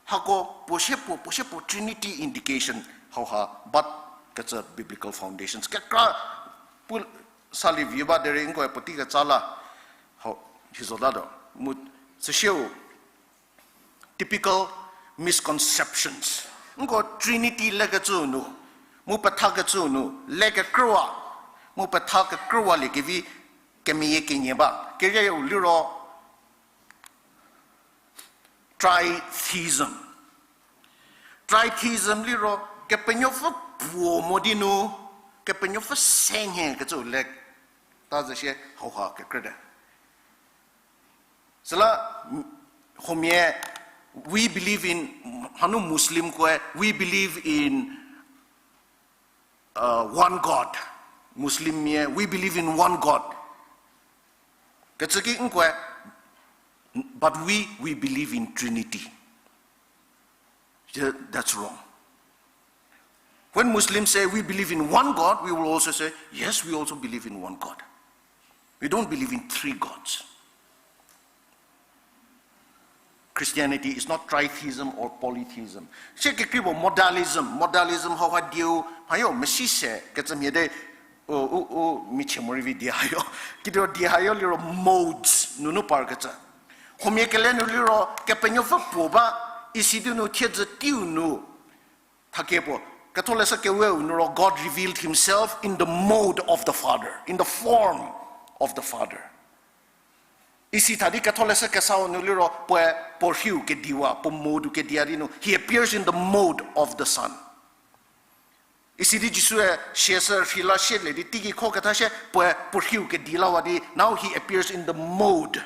hako puo sie puo, puo sie puo Trinity indication hauha bat kecü biblical foundations. Kekra pu salie vi ba derei nko puotei kecha la hau hi zotatuo. Mu süsieu typical misconceptions. Nko Trinity lekecü nu, mu pethakecü nu, le kekrüwa, mu petha kekrüwaliekevi kemeyie kenie ba. Kerieu liro, Tritheism. Tritheism liro, Kepenuopfü puo mo di nu, Kepenuopfü se nhie kecü le, ta zeshie hauha kekrüte. Süla, huomia, we believe in, hanu Muslim koe, we believe in uh, one God. Muslim mia, we believe in one God. Kecü ki nkoe, but we, we believe in Trinity. Yeah, that's wrong. When Muslims say we believe in one God, we will also say, yes, we also believe in one God. We don't believe in three gods. Christianity is not tritheism or polytheism. Sie kekreipuo modalism, modalism hauha dieu, hayo mesise kecü mhie de, u, u, u, michie morei vi di hayo. Kidiro di hayo liro modes nunu parkecü. Huomia kele nu liro, Kepenuopfü puo ba, isi di nu thiedzü teiu nu, thakie puo, Ketholeshü Keweu nu ro, God revealed himself in the mode of the Father, in the form of the Father. Isi tha di Ketholeshü Kesau nu liro, puoe puo rhiu kediwa, puo mode kediwa di nu, he appears in the mode of the Son. Isi di Jisue siashü rhei la shielie di teigei khoketa shie, puoe puo rhiu kedi lawa di, now he appears in the mode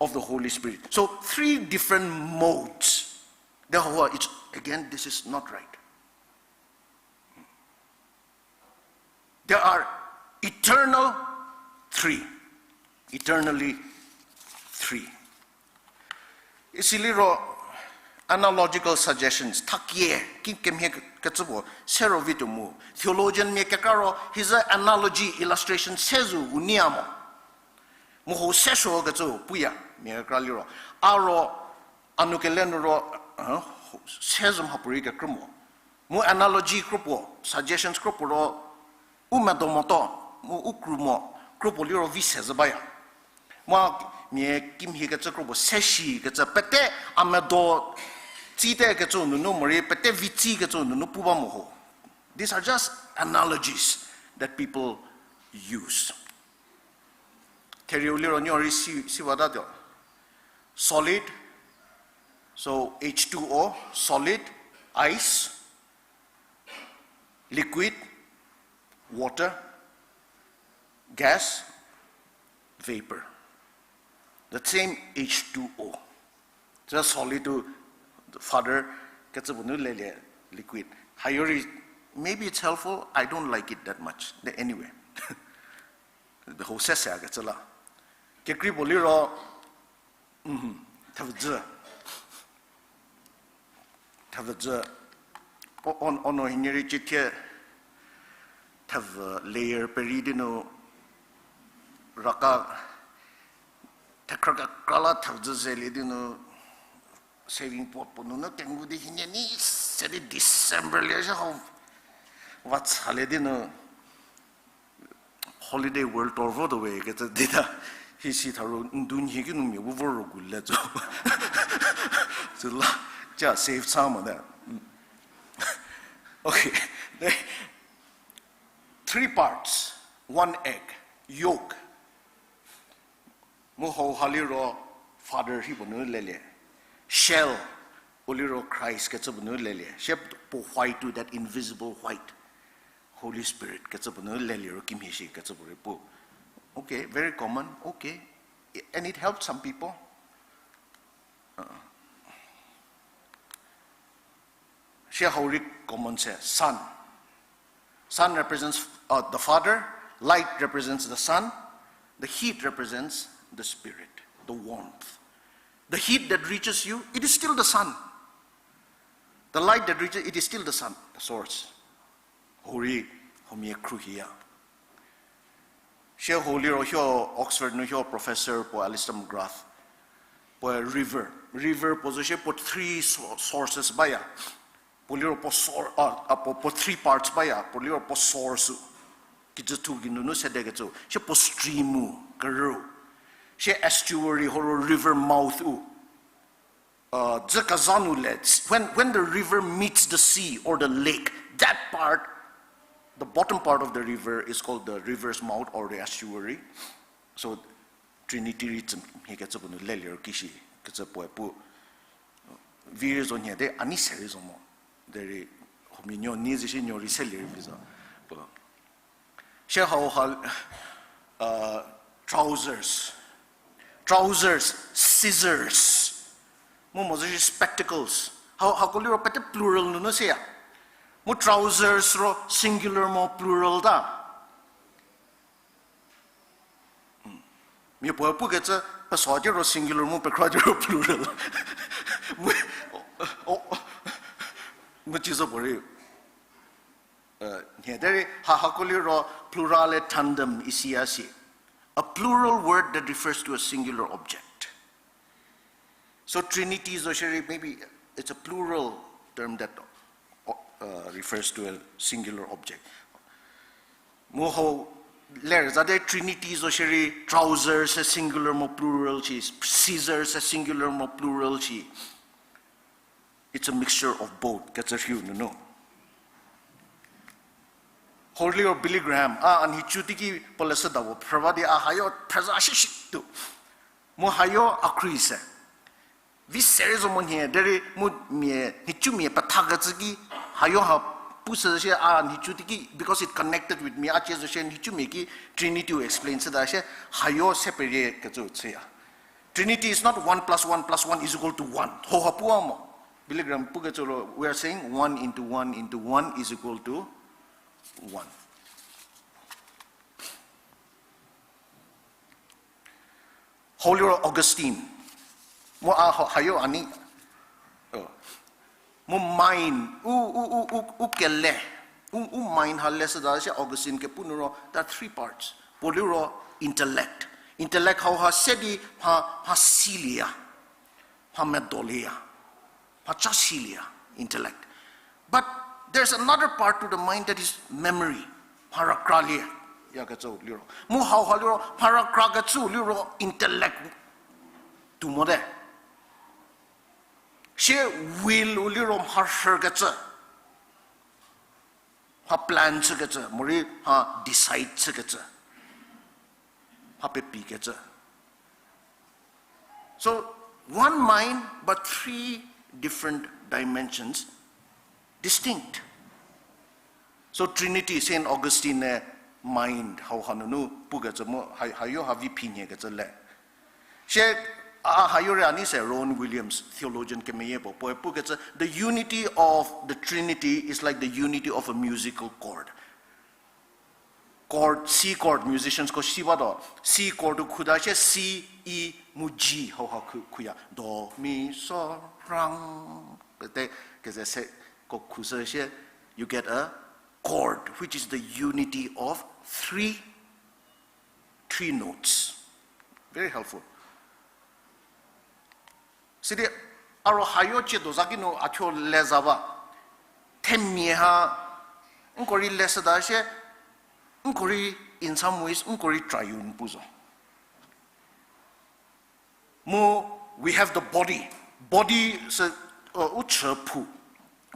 of the Holy Spirit. So, three different modes. Therefore, it's, again, this is not right. There are eternal three, eternally three. Isi liro analogical suggestions, thakie, ki kemhie kecü puo, se ro vituo mu. Theologian mia kekra ro, hi zü analogy, illustration, se zo u nia mo. Mu hou se suo kecü puya, mia kekra liro. A ro, a nu kele nu ro, se zü mhapuorei kekrü mo. Mu analogy kropuo, suggestions kropuo ro, u medo moto, mu u kru mo, kropuo liro vi se zü baya. Mu mia kimhie kecü kropuo, se shi kecü, pete a medo tsite kecü nunu morei, pete vi tsi kecü nunu pu ba mo ho. These are just analogies that people use. Therieu liro nuo rei si, siwatatuo. Solid, so H two O, solid, ice, liquid, water, gas, vapor. The same H two O. Just solid to father, kecü puo nu lelie liquid. Hayo rei, maybe it's helpful, I don't like it that much. But anyway. Hou se se kecü la. Kekrei puo liro, thevüdzü. Thevüdzü. O, on, ono hinyie rei cithie thevü layer peri di nu raka, thekhrü kekra la thevüdzü zelie di nu saving pot puo nunu kengu di hinyie ni se di December lie zhie hau va tsalie di nu Holiday World tour votuo we kecü di ta, hi si tha ro ndu nhie ki nu mia bu vor ro gu le zo. Süla, ca save sa mo te. Okay. Three parts, one egg, yolk. Mu hauha liro father hi puo nu lelie. Shell, u liro Christ kecü puo nu lelie. Sie puo white to that invisible white. Holy Spirit kecü puo nu lelie ro kimhie shi kecü puo rei pu. Okay, very common. Okay. And it helped some people. Sie hau rei common se, sun. Sun represents, uh, the Father, light represents the Son, the heat represents the Spirit, the warmth. The heat that reaches you, it is still the sun. The light that reaches, it is still the sun, the source. Hau rei, huomia khruohiya. Sie hau liro huo Oxford nu huo professor puo Alister McGrath. Puoe river. River puo zo sie puo three sources baya. Puo liro puo, puo three parts baya. Puo liro puo source-u. Kijüthu geinunu sedekecü. Sie puo stream-u, kerüu. Sie estuary horo river mouth-u. Dzü kezha nu le, when, when the river meets the sea or the lake, that part, the bottom part of the river is called the river's mouth or the estuary. So, Trinity rei tsü mhie kecü puo nu lelie ro kishi, kecü puoe pu. vi rei zo nhie de, a nei se rei zo mo. Derei, huomia nuo nei ze shie nuo rei se lie rei vi zo. Puo. Shie hau ha, uh, trousers. Trousers, scissors. Mu mo zo shie spectacles. Hau, hako liro pete plural nunu seya. Mu trousers ro singular mo plural ta. Mia puoe pukecü, peso di ro singular mu pekhro di ro plural. Mu, o, o, mu ci zo puorei. Uh, nhie derei, ha, hako liro plural et tandem isi a si. A plural word that refers to a singular object. So Trinity zo shierei, maybe it's a plural term that, uh, refers to a singular object. Mu hau ler zate Trinity zo shierei, trousers a singular mo plural shi, scissors a singular mo plural shi. It's a mixture of both, kecü rhiu nunu. Holy or Billy Graham, a, a nhicu teiki puo leshüda puo phrü ba di a hayo phrüzha shishi tuo. Mu hayo a khrie se. Vi se rei zo mo nhie, derei mu mia, nhicumia pethakecü ki, hayo ha pushü shie a nhicu teiki, because it connected with me, a cie zo shie nhicumia ki Trinity-u explain chüta shie, hayo se perie kecü chüya. Trinity is not one plus one plus one is equal to one. Hau ha puo mo. Billy Graham pukecü ro, we are saying one into one into one is equal to one. Hau liro Augustine. Mu a ha-, hayo a nei. Mu mind, u, u, u, u, u kele. U, u mind ha leshüda shie Augustine kepu nu ro, there are three parts. Puo liro intellect. Intellect hau ha se di mha, mha silieya. Mha medolieya. Mha cha silieya, intellect. But there's another part to the mind that is memory. Mha rükralie, yakecü liro. Mu hau ha liro, mha rükrakecü liro intellect tuo mote. Shie will-u liro mharhükecü. Mha plan chükecü, morei mha decide chükecü. Mha pepikecü. So, one mind, but three different dimensions, distinct. So, Trinity, Saint Augustine-e mind hau hanunu pukecü mu, ha-, hayo ha vi phi nhiekecü le. Shie, a, hayo rei a nei se Rowan Williams, theologian kemeyie puo, puoe pukecü, the unity of the Trinity is like the unity of a musical chord. Chord, C chord, musiciansko si batuo. C chord-u khuta shie C, E, mu G hau ha khu, khuya. Do, mi, so, rang. Pete keze se ko khushü shie, you get a chord, which is the unity of three, three notes. Very helpful. Sidi a ro hayo chie do za ki nu a thuo le za ba. Themia ha, nko rei leshüda shie, nko rei in some ways, nko rei triune pu zo. Mu, we have the body. Body sü, uh, u chü phu.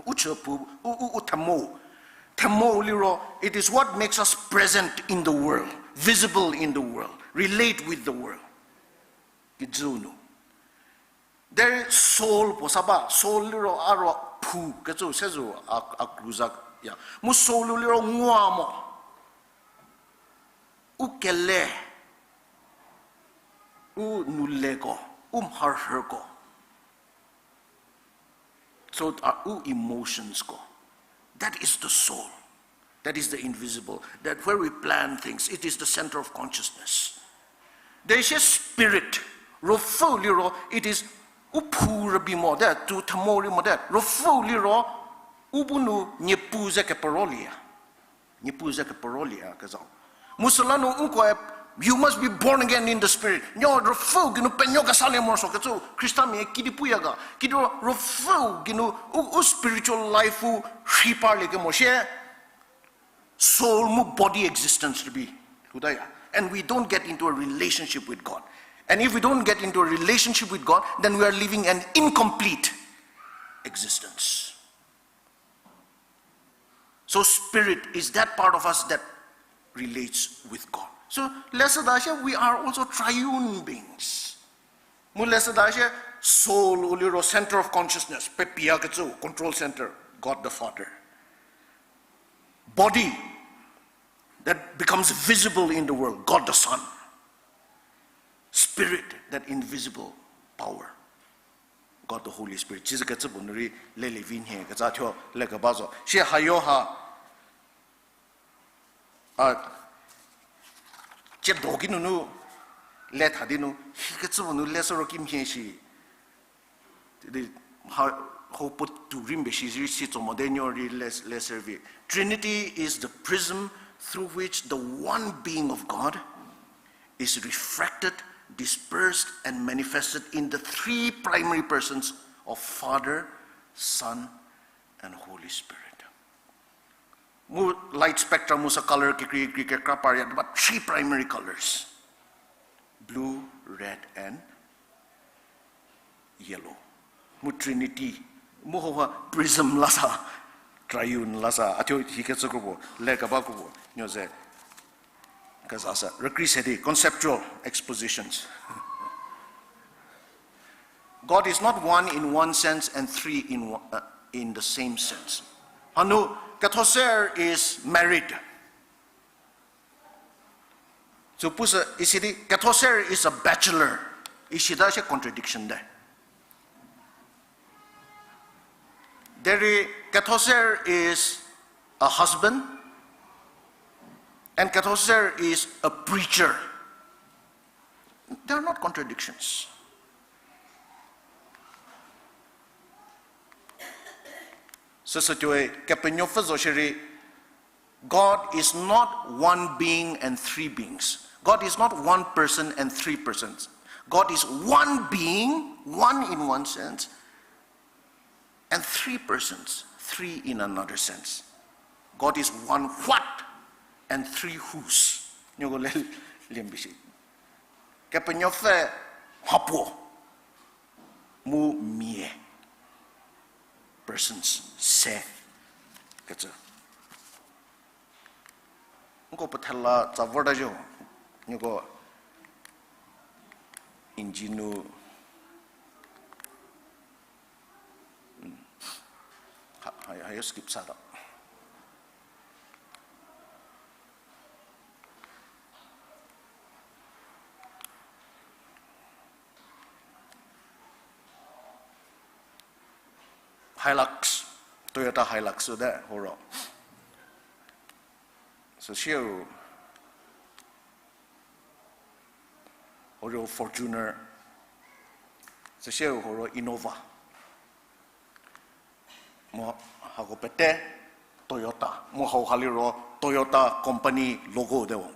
U chü phu, u, u, u themo. Themo liro, it is what makes us present in the world, visible in the world, relate with the world. Kijü nu. There is soul puo sa ba, soul liro a ro phu kecü se zo a, a kru za ya. Mu soul liro ngua mo. U kele, u nouleko, u mharhüko. So, uh, u emotionsko. That is the soul. That is the invisible. That where we plan things, it is the center of consciousness. There is a spirit. Ruopfü liro, it is u phu rübei mote, tu themo rei mote. Ruopfü liro, u bu nu Niepuu ze keperolieya. Niepuu ze keperolieya kezha. Mu süla nu nkoe, you must be born again in the spirit. Nuo ruopfüu geinu penuo kesalie morosuo kecü, Khristamia kidi puya ga. Kidi ruopfüu geinu u, u spiritual life-u rhi parlie kemo shie, soul mu body existence rübei lhoutaya. And we don't get into a relationship with God. And if we don't get into a relationship with God, then we are living an incomplete existence. So spirit is that part of us that relates with God. So leshüda shie, we are also triune beings. Mu leshüda shie, Soul u liro center of consciousness, pepia kecü control center, God the Father. Body that becomes visible in the world, God the Son. Spirit, that invisible power, God the Holy Spirit. Cizü kecü puo nu rei lelie vi nhie kecü thuo lekeba zo. Shie hayo ha, a, ciedo ki nunu le tha di nu, hi kecü puo nu le sü ro kimhie shi. Di ha, ho puo tu ri mbe shi zi si tso mo de nuo rei le, le servi. Trinity is the prism through which the one being of God is refracted, dispersed, and manifested in the three primary persons of Father, Son, and Holy Spirit. Mu light spectrum mu sü color kekrei kekrei kekra parya, but three primary colors: blue, red, and yellow. Mu Trinity, mu hauha prism la sa, triune la sa, a thuo hi kecü kro puo, le keba kro puo, nuo ze keza sa, rükrie se di, conceptual expositions. God is not one in one sense and three in one, uh, in the same sense. Hanu, Kethoser is married. Sü pu sü isi di, Kethoser is a bachelor. Isita shie contradiction te. Derei Kethoser is a husband, and Kethoser is a preacher. They are not contradictions. Süsü tuoi Kepenuopfü zo shierei, God is not one being and three beings. God is not one person and three persons. God is one being, one in one sense, and three persons, three in another sense. God is one what and three whos. Nieko le liembi shi. Kepenuopfü mhapuo mu mia, persons, se, kecü. Nko puo thela tsa vorta zo, nieko inji nu, ha, ha, ha, skip sa ta. Hilux, Toyota Hilux de horo. Süsieu, horo Fortuner. Süsieu horo Innova. Mu hako pete Toyota. Mu hau ha liro Toyota company logo de wo.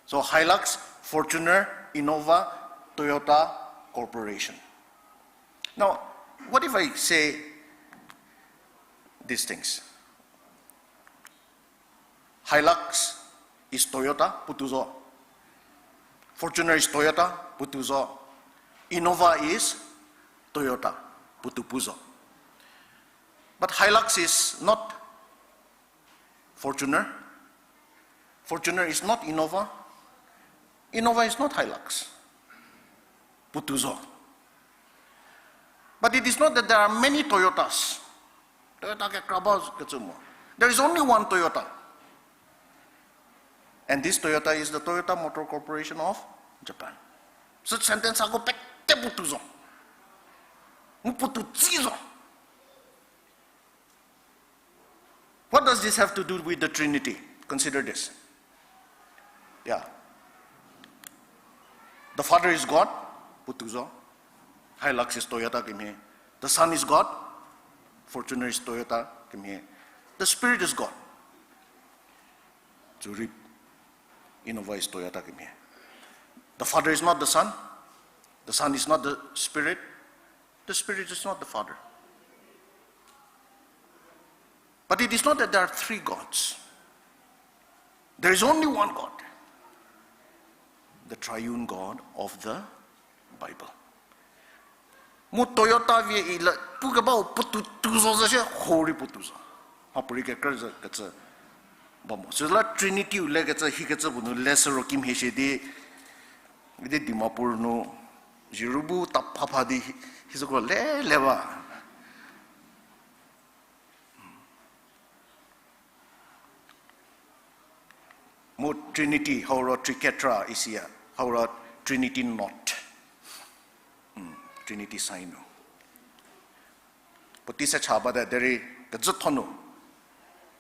So Hilux, Fortuner, Innova, Toyota Corporation. Now, what if I say these things? Hilux is Toyota, puotou zo. Fortuner is Toyota, puotou zo. Innova is Toyota, puotou pu zo. But Hilux is not Fortuner. Fortuner is not Innova. Innova is not Hilux. Puotou zo. But it is not that there are many Toyotas. Toyota kekra ba kecü mo. There is only one Toyota. And this Toyota is the Toyota Motor Corporation of Japan. Sü sentence hako pete puotou zo. Mu puotou tsi zo. What does this have to do with the Trinity? Consider this. Yeah. The Father is God, puotou zo. Hilux is Toyota kemhie. The Son is God, Fortuner is Toyota kemhie. The Spirit is God. Zurich, Innova is Toyota kemhie. The Father is not the Son. The Son is not the Spirit. The Spirit is not the Father. But it is not that there are three gods. There is only one God, the triune God of the Bible. Mu Toyota vie i la pukebau puotou tuo zo zeshie hori puotou zo. Hapuorei kekra ze kecü ba mo. Süla Trinity-u le kecü hi kecü puo nu le süro kimhie shie di, di Dimapur nu Zhiro bu ta phapha di hi-, hisüko lele ba. Mu Trinity, hau ro Trikethra isiya, hau ro Trinity knot. Hmm, Trinity sign nu. Puotei se cha bate derei kecütho nu.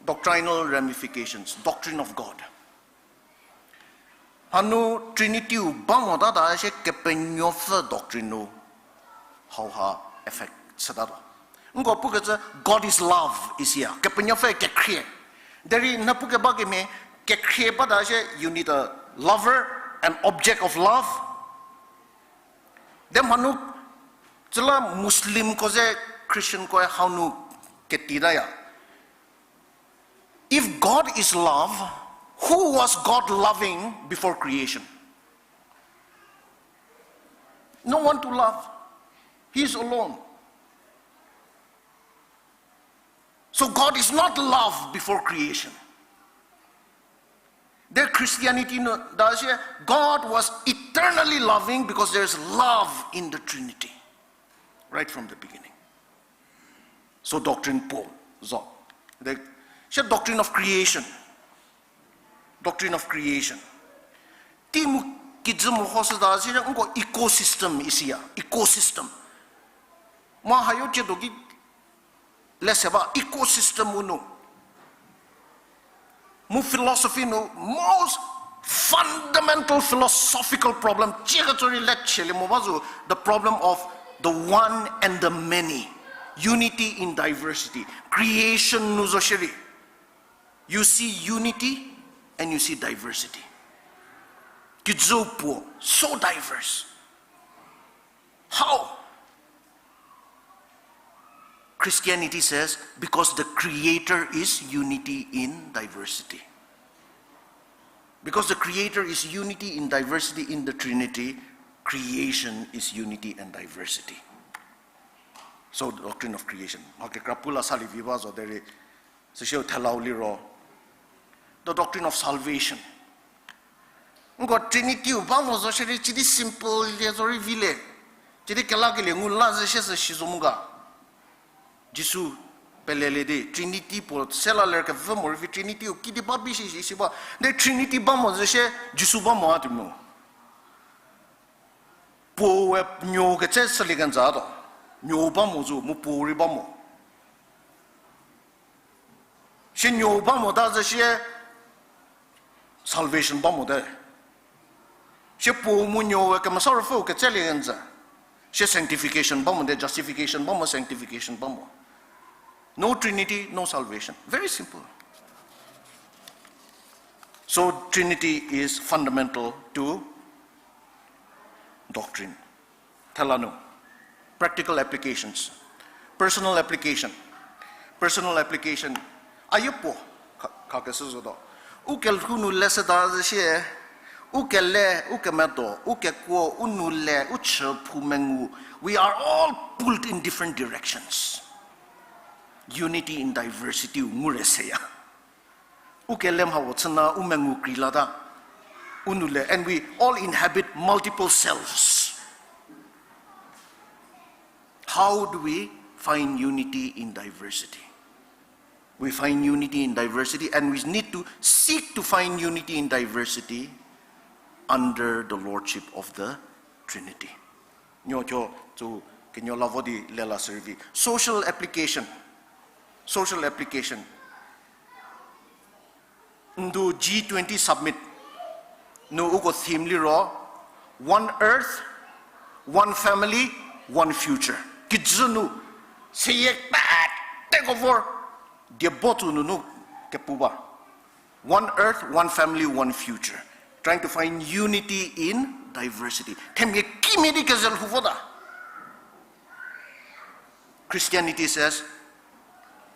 Doctrinal ramifications, doctrine of God. Hanu Trinity-u ba mota ta shie Kepenuopfü doctrine nu hauha effect chütatuo. Nko pukecü God is love isiya, Kepenuopfü kekhrie. Derei n pukeba kemhie, kekhrie bata shie you need a lover, an object of love. Derei hanu, süla Muslimko ze Christiankoe hau nu ketitaya. If God is love, who was God loving before creation? No one to love. He is alone. So God is not love before creation. Their Christianity, no, does it? God was eternally loving because there is love in the Trinity right from the beginning. So doctrine puo zo. The, se doctrine of creation. Doctrine of creation. Tei mu kijü mehoshüta si nko ecosystem isiya, ecosystem. Ma hayo ciedo ki lese ba ecosystem u nu. Mu philosophy nu most fundamental philosophical problem ciekecü rei le chielie mo ba zo, the problem of the one and the many, unity in diversity. Creation nu zo shierei, you see unity and you see diversity. Kijü puo, so diverse. How? Christianity says, because the Creator is unity in diversity. Because the Creator is unity in diversity in the Trinity, creation is unity and diversity. So, doctrine of creation. Mha kekra pu la salie vi ba zo derei, süsieu thelau liro. The doctrine of salvation. Nko Trinity-u ba mo zo shierei, chidi simple lie zo rei vi le. Chidi kelakelie ngu la zhü shie sü shi zo mu ga. Jisu pelelie di, Trinity puo se la ler kevü mo rei vi Trinity-u kidi ba bi shi shi si ba. Derei Trinity ba mo zhü shie, Jisu ba mo a tuo mo. Puoe nuo ketse sülie kenjütuo. Nuo ba mo zo, mu puo rei ba mo. Shie nuo ba mota zhü shie salvation ba mote. Shie puo mu nuoe Kemesa Ruopfüu ketselie kenjü. Shie sanctification ba mote, justification ba mo, sanctification ba mo. No Trinity, no salvation. Very simple. So Trinity is fundamental to doctrine. Thela nu, practical applications, personal application, personal application, a yie puo, kha, khakeshü zotuo. U kelhou nu leshüda zhü shie, u kele, u kemedo, u kekuo, u nou le, u chü phou mengu, we are all pulled in different directions. Unity in diversity-u ngu re seya. U kele mha puo chüna u mengu krei lata. U nou le, and we all inhabit multiple selves. How do we find unity in diversity? We find unity in diversity, and we need to seek to find unity in diversity under the lordship of the Trinity. Nuo thuo, tsü kenuo la vo di lela shürei vi. Social application. Social application. Ndu G twenty summit nu uko theme liro, One Earth, One Family, One Future. Kijü nu, seyie peteko vor, diebo tsü nunu kepu ba. One Earth, One Family, One Future. Trying to find unity in diversity. Themia kimia di kezelhou vota. Christianity says,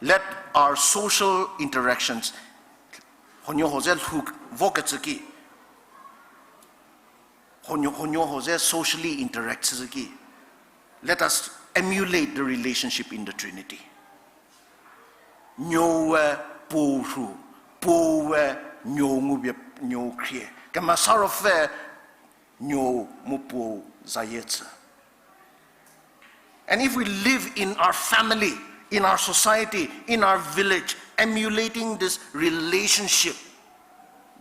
let our social interactions, huonuo huo ze lhou vokecü ki, huonuo, huonuo huo ze socially interact chüzhü ki, let us emulate the relationship in the Trinity. Nuoe Puo rhu, Puoe Nuo ngupie Nuo khrie. Kemesa Ruopfü Nuo mu Puo zayie chü. And if we live in our family, in our society, in our village, emulating this relationship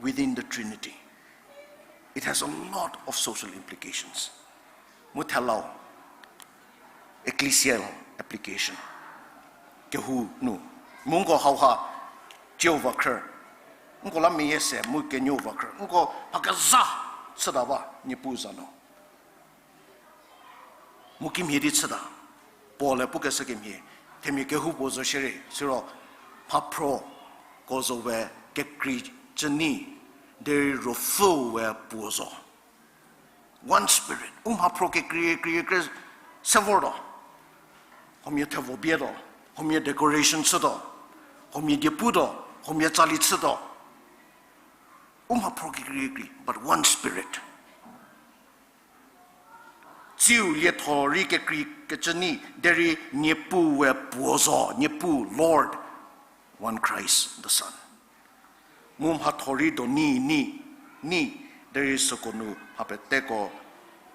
within the Trinity, it has a lot of social implications. Mu thelau, ecclesial application. Kehou nu. Mu nko hauha, cieu va khrü. Nko la meyie se, mu kenuo va khrü. Nko mha kezha chüta ba, Niepuu za nu. Mu kimhie di chüta. Paul-e pukeshü kemhie, themia kehoupuo zo shierei, siro mhaphro ko zo we kekrei cü nyi, derei Ruopfü we puo zo. One Spirit. U mhaphro kekrei, kekrei, kekrei, se vortuo. Huomia thevo bietuo, huomia decoration chütuo, huomia dieputuo, huomia tsali chütuo. U mhaphro kekrei, kekrei, but one Spirit. Tsiu lietho rei kekrei kecü nyi, derei Niepuu we puo zo, Niepuu, Lord, one Christ, the Son. Mu mhatho rei do nyi, nyi, nyi, derei süko nu mha peteko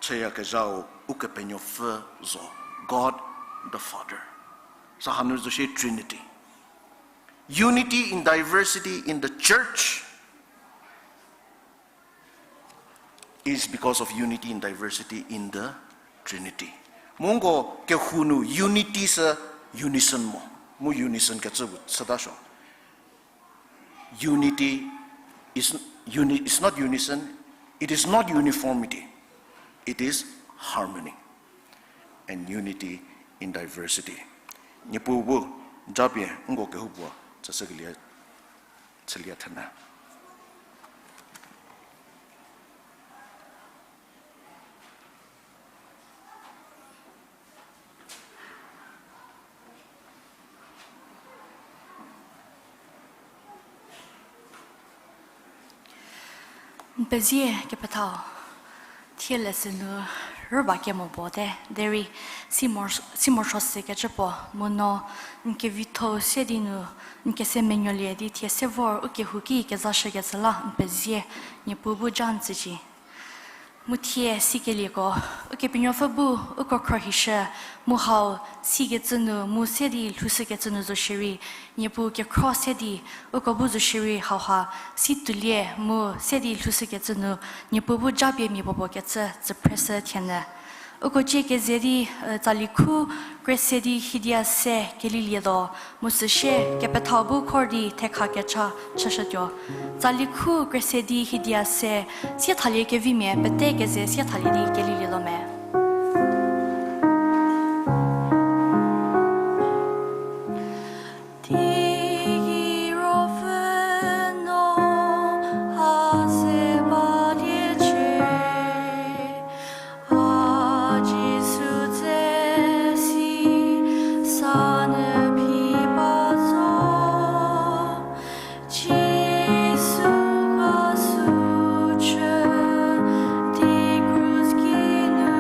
chüyakezhau Ukepenuopfü zo, God the Father. Sa hanu zo shie Trinity. Unity in diversity in the church is because of unity in diversity in the Trinity. Mu nko kehou nu unity sü unison mo. Mu unison kecü bu chütasuo. Unity is, uni-, is not unison, it is not uniformity, it is harmony and unity in diversity. Niepuu bu japie nko kehoupuo tsüshükelie chülie thena. N pezie kepethau, thie lesson nu rüba kemo puo te, derei si mor-, si morosuo kecü puo, mu no n kevitho se di nu n kese menuolie di thie se vor u kehou ki kezashükecü la n pezie, Niepuu bu ja n tsücie. Mu thie sikelieko, Ukepenuopfü bu uko khruohishü, mu hau sikecü nu mu se di lhoushükecü nu zo shierei, Niepuu kekhro se di uko bu zo shierei hauha si tuolie mu se di lhoushükecü nu Niepuu bu japie mia puopuo kecü tsüphreshü thienyü. Uko cie keze di, e, tsali khu krese di hidia se kelilietuo, mu süsie kepethau bu khor di thekha kecha chüshütuo. Tsali khu krese di hidia se, siethalie kevimia pete keze siethalie di kelilietuo me. Teigei Ruopfü no ha se baliecie, a Jisu tse si sa nyü phi ba zo. Jisu a sü chü di krus ki nu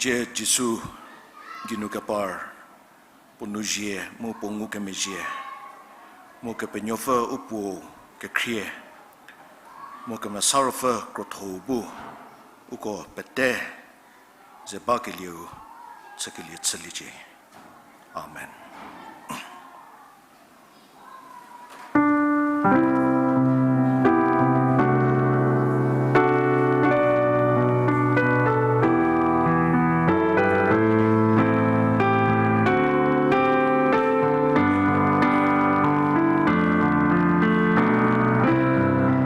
Tsie Jisu geinu kepar, puo nou zie mu puo ngukemezhie, mu Kepenuopfü u Puo kekhrie, mu Kemesa Ruopfü krotho-u bu, uko pete ze bakelieu chükelie chüliecie. Amen.